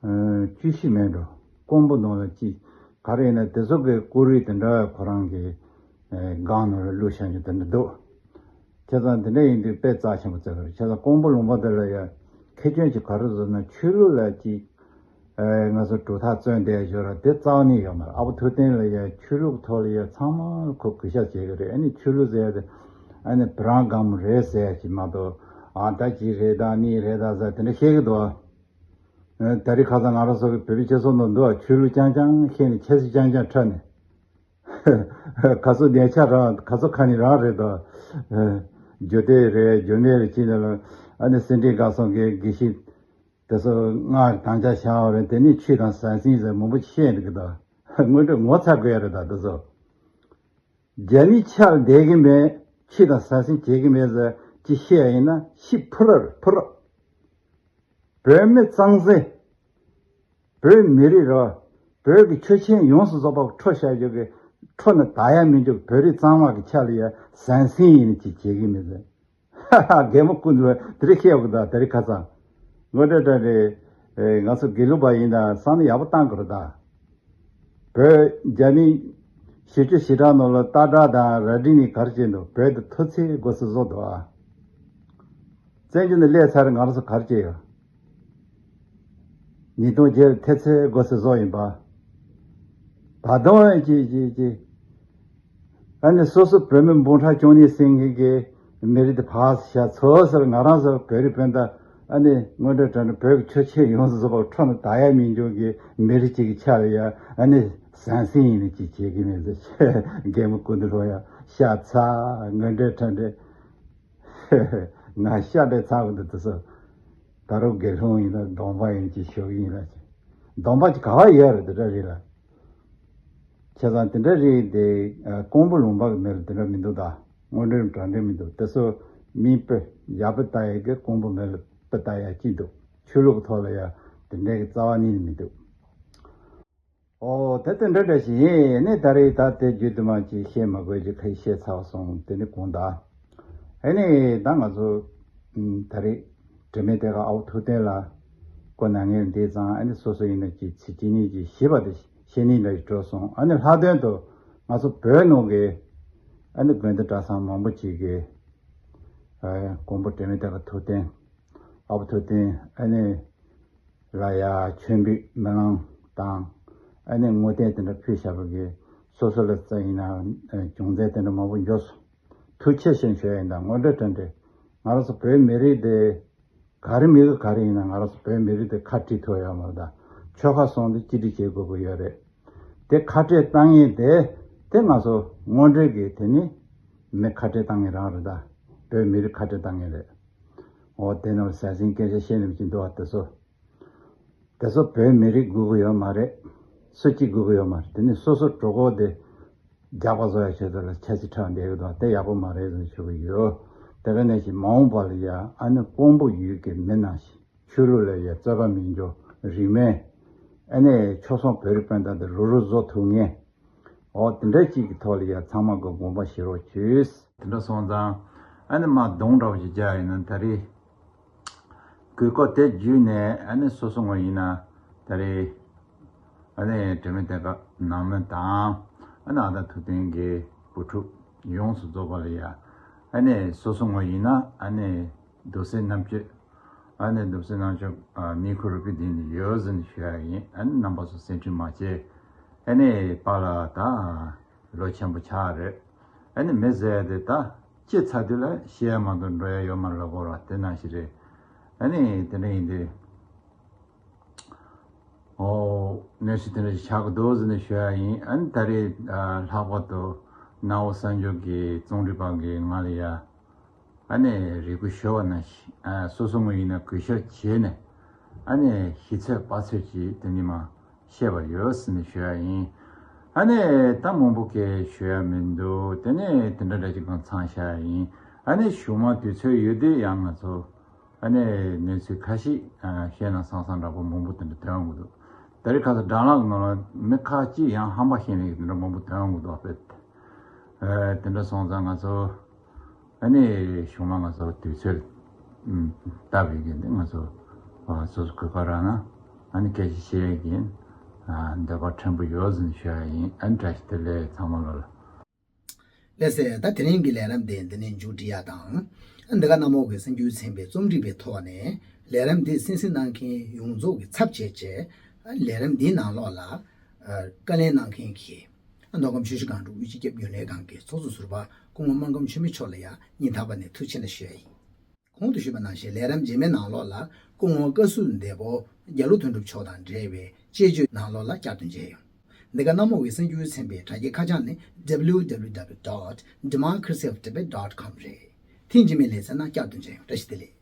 ཨ་བཅུ་བཞི་མེད་འགྲོ། ཀོང་པོ་ནང་ལ་ཅིག་ག་རེ་ཡིན་ན་དེ་ཚོ་གི་སྐུ་རུས་དེ་འདྲ་ཁོ་རང་གི་ཨ་སྒང་ནང་ལ་བླུགས་བཞག་རྒྱུ་དེ་འདྲ་འདུག་བྱས་ཙང་དེ་འདྲ་ཡིན་དུས་དཔེ་རྩ་ཆེན་པོ་བརྩི་གི་རེད། བྱས་ཙང་ཀོང་པོ་ལུང་པ་དེ་ལ་ཡ་མཁས་ཆེན་གྱིས་ག་རེ་བཟོས་ན་ཆོས་ལུགས་ལ་ཅིག་ཨ་ང་ཚོ་གྲུབ་མཐའ་བརྩོན་བསྡད་ཞོར་དེ་རྩ་བ་ནས་ཡོད་མ་རེད། ཨ་བོ་ཐུབ་བསྟན་ལ་ཡ་ཆོས་ལུགས་ཐོག་ལ་ཡ་ཚང་མ་ལ་ཁོ་གུས་ཞབས་བྱེད་ཀྱི་རེད། ཨ་ནི་ཆོས་ལུགས་ཟེར་ཡ་དེ་ཨ་ནི་བུ་རང་སྒང་མོ་རེད་ཟེར་ཡ་ཅིག་མ་གཏོགས་ཨ་ད་ཅི་རེད་ད་ནི་རེད་ད་ཟེར་དེ་འདྲ་བཤད་ཀྱི་འདུག་ཨ་ད་རེས་ཁ་སང་ང་རང་ཚོ་གི་བོད་པའི་སྤྱི་ཚོགས་ནང་འདུག་ཨ་ཆོས་ལུགས་རྐྱང་རྐྱང་བཤད་ནས་ཆབ་སྲིད་རྐྱང་རྐྱང་འཁྲབ་ནས། ག་ཚོད་གདན་ཆ་རང་ག་ཚོད་ཁ་ནས་རང་རེད་དོ། རྒྱུ་དེ་རེད་རྒྱུ་མེད་རེད་ཅི་ནས་ལ་ཨ་ནི་སེ་འབྲས་དགའ་གསུམ་གྱི་དགེ་བཤེས་དེ་ཚོ་སྔགས་དམ་བཅའ་བྱ་བ་རེད། དེ་ནས་ཆོས་དང་ཟང་ཟིང་ཟེར་མང་པོ་བཤད་འདུག་གི་དོ། དངོས་འབྲེལ་ངོ་ཚ་དགོས་ཡ་རེད་ད་དེ་ཚོ། རྒྱ་མིའི་ཆ་ལ་བསྡད་གི་མེད། ཆོས་དང་ཟང་ཟིང་བྱེད་གི་མེད་ཟེར་ཅི་བཤད་ཡ་ཡིན་ན་ཤི་ཕུ་ར་རེད་ཕུ་ར། བོད་མི་གཙང་སེ། བོད་མི་རིགས་ར། བོད་ཀྱི་ཆོས་ཆེན་ཡོངས་སུ་རྫོགས་པ་འཕྲོ་བཞག་རྒྱུ་གི་འཕྲོ་ནི་དག་ཡ་མི་འཇུག་བོད་རིགས་གཙང་མ་གི་ཆ་ལ་ཡ་ཟང་ཟིང་ཡིན་ནི་ཅིག་བྱེད་གི་མི་ཟེར། ཧ་ཧ་རྒན་མོ་ཀུན་ཏུ་དེ་རིགས་བཤད་དགོས་ད་དེ་རིགས་ཁ་སང་། ངོ་སྤྲོད་དྲ་རེད། ང་ཚོ་དགེ་ལུགས་པ་ཡིན་ད་བསམ་བློ་ཡག་པོ་བཏང་དགོས་རེད་ད། བོད་རྒྱ་མི་བཞི་བཅུ་ཞེ་གྲངས་ནང་ལ་སྟག་བྲག་དང་ར་སྒྲེང་ནས་ག་རེ་བྱས་འདུག་བོད་དུ་ཐོན་ཚེ་དགོས་སུ་བཟོ་འདུག་ཨ། བཙན་བྱོལ་ནས་སླེབས་ཚར་ང་རང་ཚོ་ག་རེ་བྱས་ཡོད། ཉིས་སྟོང་བརྒྱད་ཐེ་ཚེ་དགོས་སུ་བཟོ་ཡིན་པ། ད་དུང་ཅི་ཅི་ཅི། ཨ་ནི་སོ་སོ་བོད་མི་འབུམ་ཕྲག་བཅུ་གཉིས་ཟིན་མཁན་གྱི་མི་རིགས་དེ་ཕར་བཞག་ཚོ་ཟེར་ང་རང་ཚོ་བོད་རིགས་སྤུན་ཟླ་ཨ་ནི་དངོས་འབྲེལ་དྲ་འབྲེལ་བོད་ཀྱི་ཆོས་ཆེན་ཡོངས་སུ་རྫོགས་པ་འཕྲོ་ནི་དག་ཡ་མི་འཇུག་གི་མི་རིགས་གཅིག་གི་ཆ་ལ་ཡ་ཨ་ནི་ཟང་ཟིང་ཡིན་ནི་ཅིག་བྱེད་ཀྱི་མེད་ཟེར། རྒན་མོ་ཀུན་ཏུ་ལྷོ་ཡ་ཤ་ཚ་དངོས་འབྲེལ་དྲ་འབྲེལ། ང་ཤ་འདྲེ་ཚ་བ་འདི་དུ་སོ། ད་རུང་དགེ་སློང་ཡིན་ན་གདོང་པ་ཡིན་གྱི་ཞོག་ཡིན་ལ་ཅི། གདོང་པ་ཅི་ག་བ་ཡོད་རེད་དེ་འདྲ་རེད་ལ། བྱས་ཙང་དེ་འདྲ་རེད་དེ་ཀོང་པོ་ལུང་པ་གི་མི་ལ་དེ་འདྲ་མི་འདུག་ད་དངོས་འབྲེལ་དྲ་འབྲེལ་མི་འདུག་དེ་སོ་མིང་དཔེ་ཡག་པོ་ལྟ་ཡི་གི་ཀོང་པོ་མི་ལ་དཔེ་ལྟ་ཡ་ཅི་འདུག་ཆོས་ལུགས་ཐོག་ལ་ཡ་དེ་འདྲའི་གི་རྩ་བ་ཉིད་ནས་མི་འདུག་ཨོ་དེ་དེ་འདྲ་འདྲ་ཞིག་ཡིན་ནི་ད་རེས་ད་དེ་རྒྱུད་དུ་མ་ཅིག་བཤད་མ་དགོས་ཀྱི་ཁ་ཡི་བཤད་ཚར་བ་སོང་དེ་ནི་དགོངས་དག་ཨེ་ནི་ད་ང་ཚོ་ད་རེས་དྲི་མེད་དེ་ག་ཨའུ་ཐུག་བསྟན་ལ་ཀོ་ན་ངེར་འདས་ཙང་ཨེ་ནི་སོ་སོ་ཡིན་ན་ཅིག་ཚིག་གཅིག་གཉིས་ཀྱིས་ཞིབ་པ་དེ་བཤད་ནི་འདྲ་ཞིག་འགྲོ་སོང་། ཨེ་ནི་ལྷག་དོན་དུ་ང་ཚོ་བོད་ནང་གི་ཨེ་ནི་དགོན་སྡེ་གྲྭ་ཚང་མང་པོ་ཅིག་གི་ཨེ་མགོན་པོ་དྲི་མེད་དེ་ག་ཐུག་བསྟན་ཨ་བོ་ཐུག་བསྟན་ཨེ་ནི་ལ་ཡ་མཆོད་འབུལ་སྨོན་ལམ་དང་ཨ་ནི་བསྔོ་རྟེན་དེ་འདྲ་ཕུལ་བཞག་པ་གི་སོ་སོ་ལ་རྩ་ཡིན་ན་རྒྱུ་མཚན་དེ་འདྲ་མང་པོ་འབྱོར་སོང་། ཐུགས་རྗེ་ཆེ་ཞུ་ཡ་ཡིན་ད་དངོས་འབྲེལ་དྲ་འབྲེལ་ང་རང་ཚོ་བོད་མི་རིགས་དེ་ག་རེ་མི་གི་ག་རེ་ཡིན་ན་ང་རང་ཚོ་བོད་མི་རིགས་དེ་ཁ་བྲིས་ཐུབ་ཡོད་མ་རེད་ད། ཆོལ་ཁ་གསུམ་དེ་གཅིག་སྒྲིལ་བྱེད་དགོས་ཀྱི་ཡོད་རེད། དེ་ཁ་བྲལ་བཏང་མཁན་དེ་དེ་ང་ཚོ་དངོས་འབྲེལ་གི་དེ་ནི་མི་ཁ་བྲལ་བཏང་མཁན་རང་རེད་ད། བོད་མི་རིགས་ཁ་བྲལ་བཏང་མཁན་རེད། འོ་དེ་ནང་ཟ་ཟིང་སྐད་ཆ་བཤད་ནས་ཀྱི་འདུག་བ་དེ་ཚོ། དེ་ཚོ་བོད་མི་རིགས་དགོས་ཀྱི་ཡོད་མ་རེད། སུ་གཅིག་དགོས་ཀྱི་ཡོད་མ་རེད། དེ་ནི་སོ་སོ་གྲོད་ཁོག་དེ་རྒྱགས་པ་བཟོ་ཡ་ཆེད་དུ་ལ་ཆ་ཚིག་ཁྲག་འདེགས་ཀྱི་འདུག་དེ་ཡག་པོ་མ་རེད་ཟེར་ཞུ་གི་ཡོད། དེ་ག་ནས་ཀྱི་མ་འོངས་པ་ལ་ཡ་ཨ་ནི་ཀོང་པོ་ཡུལ་གྱི་མི་ནང་བཞིན་ཆོས་ལུགས་ལ་ཡ་རྩོད་པ་མི་འཇོག་རིས་མེད་ཨ་ནི་ཆོལ་གསུམ་བོད་རིགས་སྤུན་ཟླ་དེ་རུབ་རུབ་བཟོ་ཐུབ་མཁན། འོ་དེ་འདྲ་གཅིག་གི་ཐོག་ལ་ཡ་ཚང་མ་གི་དགོངས་པ་བཞེས་རོགས་བྱོས། དེ་འདྲ་སོང་ཙང་ཨ་ནི་མ་གདོང་འདྲ་བོ་ཞིག་རྒྱག་ཡིན་ན་ད་རེས་གོས་སྐབས་དེ་བརྒྱུད་ནས་ཨ་ནི་སོ་སོ་ངོ་ཡིན་ན་ད་རེས་ཨ་ནི་དྲི་མེད་དེ་ག་ནང་མི་དང་ཨ་ནི་ཨ་ད་ཐུབ་བསྟན་གྱི་བུ་ཕྲུག་ཡོངས་སུ་རྫོགས་པ་ལ་ཡ་ཨ་ནི་སོ་སོ་ངོ་ཡིན་ན་ཨ་ནི་རྡོ་སེ་རྣམ་དཔྱོད། ཨ་ནི་འདུག་སེ་ནང་ཆོས་ཨ་ནི་ཁོ་རུ་པི་དེ་ནི་ཡོད་ཟིན་ཞུ་ཡ་ཡིན། ཨ་ནི་རྣམ་པ་ཚོ་སེམས་ཁྲལ་མ་བྱེད། ཨ་ནི་པཱ་ལགས་ད་ལོ་ཆེན་པོ་ཆགས་རེད། ཨ་ནི་མི་ཟེར་ཡ་དེ་ད་སྐྱེས་ཚར་དུས་ལ་ཤི་ཡ་མ་གཏོགས་འགྲོ་ཡ་ཡོད་མ་རེད་ལབ་དགོས་ར་དེ་ནང་བཞིན་རེད། ཨ་ནི་དེ་འདྲ་ཡིན་དུས་ཨོ་གནས་ཚུལ་དེ་འདྲ་ཞིག་ཆགས་ཀྱི་འདུག་ཟེར་ནས་ཞུ་ཡ་ཡིན། ཨ་ནི་ད་རེས་ཨ་ལྷག་པར་དུ་ནའོ་གསར་འགྱུར་གྱི་རྩོམ་སྒྲིག་པ་གིས་ང་ལ་ཡ། ཨ་ནི་རེ་སྐུལ་ཞུ་བ་ནང་བཞིན་ཨ་སོ་སོ་ངོས་ཡིན་ན་གུས་ཞབས་བྱས་ནས་ཨ་ནི་ཞིབ་ཚགས་དཔག་ཚོད་ཀྱིས་དེ་ནི་མ་བཤད་པ་ཡོད་ཟེར་ནས་ཞུ་ཡ་ཡིན། ཨ་ནི་ད་མང་པོ་གས་ཞུ་ཡ་མི་འདུག་དེ་ནས་དེ་འདྲ་འདྲ་ཅིག་གང་ཚང་བཞག་ཡ་ཡིན། ཨ་ནི་གཞུག་མ་དུས་ཚོད་ཡོད་དུས་ཡང་ང་ཚོ་ ཨ་ནི་གནས་ཚུལ་ཁ་ཤས་ཨ་བཤད་ན་སང་སང་འདྲ་པོ་མང་པོ་དེ་འདྲ་ཐོན་ཡོང་གི་འདུག་ད་རེས་ཁ་སང་སྦྲག་ལམ་ནང་ལ་མི་ཁ་ཅིག་ཡང་ཧམ་པ་བཤད་ནས་དེ་འདྲ་མང་པོ་ཐོན་ཡོང་གི་འདུག་ཨ་དཔེ་ཨ་དེ་འདྲ་སོང་ཙང་ང་ཚོ་ཨ་ནི་གཞུག་མ་ང་ཚོ་དུས་ཚོད་ཨམ་བཏབ་ཡོད་ཀྱི་འདི་ང་ཚོ་ཨ་སོ་སོ་གོ་སྐབས་རག་ན་ཨ་ནི་སྐད་ཆ་བཤད་ཡོད་ཀྱི་ཡིན། ཨ་འདོད་པ་ཕྲན་བུ་ཡོད་ཟིན་ཞུ་ཡ་ཡིན། ཨ་ནི་བཀྲ་ཤིས་བདེ་ལེགས་ཚང་མ་ལོ་ལ། ལགས་སེ། ད་དེ་རིང་གི་ལས་རིམ་དེ་འདི་ནས་མཇུག་སྒྲིལ་ཡ་དང་། འདི་ག་གནམ་འོག་གི་གསར་འགྱུར་ཚན་པའི་རྩོམ་སྒྲིག་པའི་ཐོག་ནས་ལས་རིམ་འདི་གསན་གཟིགས་གནང་མཁན་ཡོངས་རྫོགས་ཀྱི་ཚབ་བྱས་བྱས། ལས་རིམ་འདིའི་ནང་ལོགས་ལ་བཀའ་ལན་གནང་མཁན་གྱི་མདོ་ཁམས་ཆུ་བཞི་སྒང་དྲུག་དབུས་སྤྱི་ཁྱབ་རྒྱུན་ལས་ཁང་གི་ཚོགས་གཙོ་ཟུར་པ་སྐུ་ངོ་སྨར་ཁམས་ཆོས་མེད་མཆོག་ལ་ཡང་སྙིང་ཐག་པ་ནས་ཐུགས་རྗེ་ཆེ་ཞུ་ཡ་ཡིན། གོང་དུ་ཞུས་པ་ནང་བཞིན་ལས་རིམ་རྗེས་མའི་ནང་ལོགས་ལ་སྐུ་ངོ་བཀའ་ཟུར་འདས་པོ་རྒྱ་ལོ་དོན་གྲུབ་མཆོག་དང་འབྲེལ་བའི་དཔྱད་བརྗོད་ནང་ལོགས་ལ་བསྐྱར་དུ་མཇལ་ཡོང་། འདི་ག་གནམ་འོག་གི་གསར་འགྱུར་ཚན་པའི་དྲ་རྒྱའི་ཁ་བྱང་ནི་www dot democracy of tibet dot com རེད། ཐེངས་རྗེས་མའི་ལེ་ཚན་ནང་བསྐྱར་དུ་མཇལ་ཡོང་། བཀྲ་ཤིས་བདེ་ལེགས།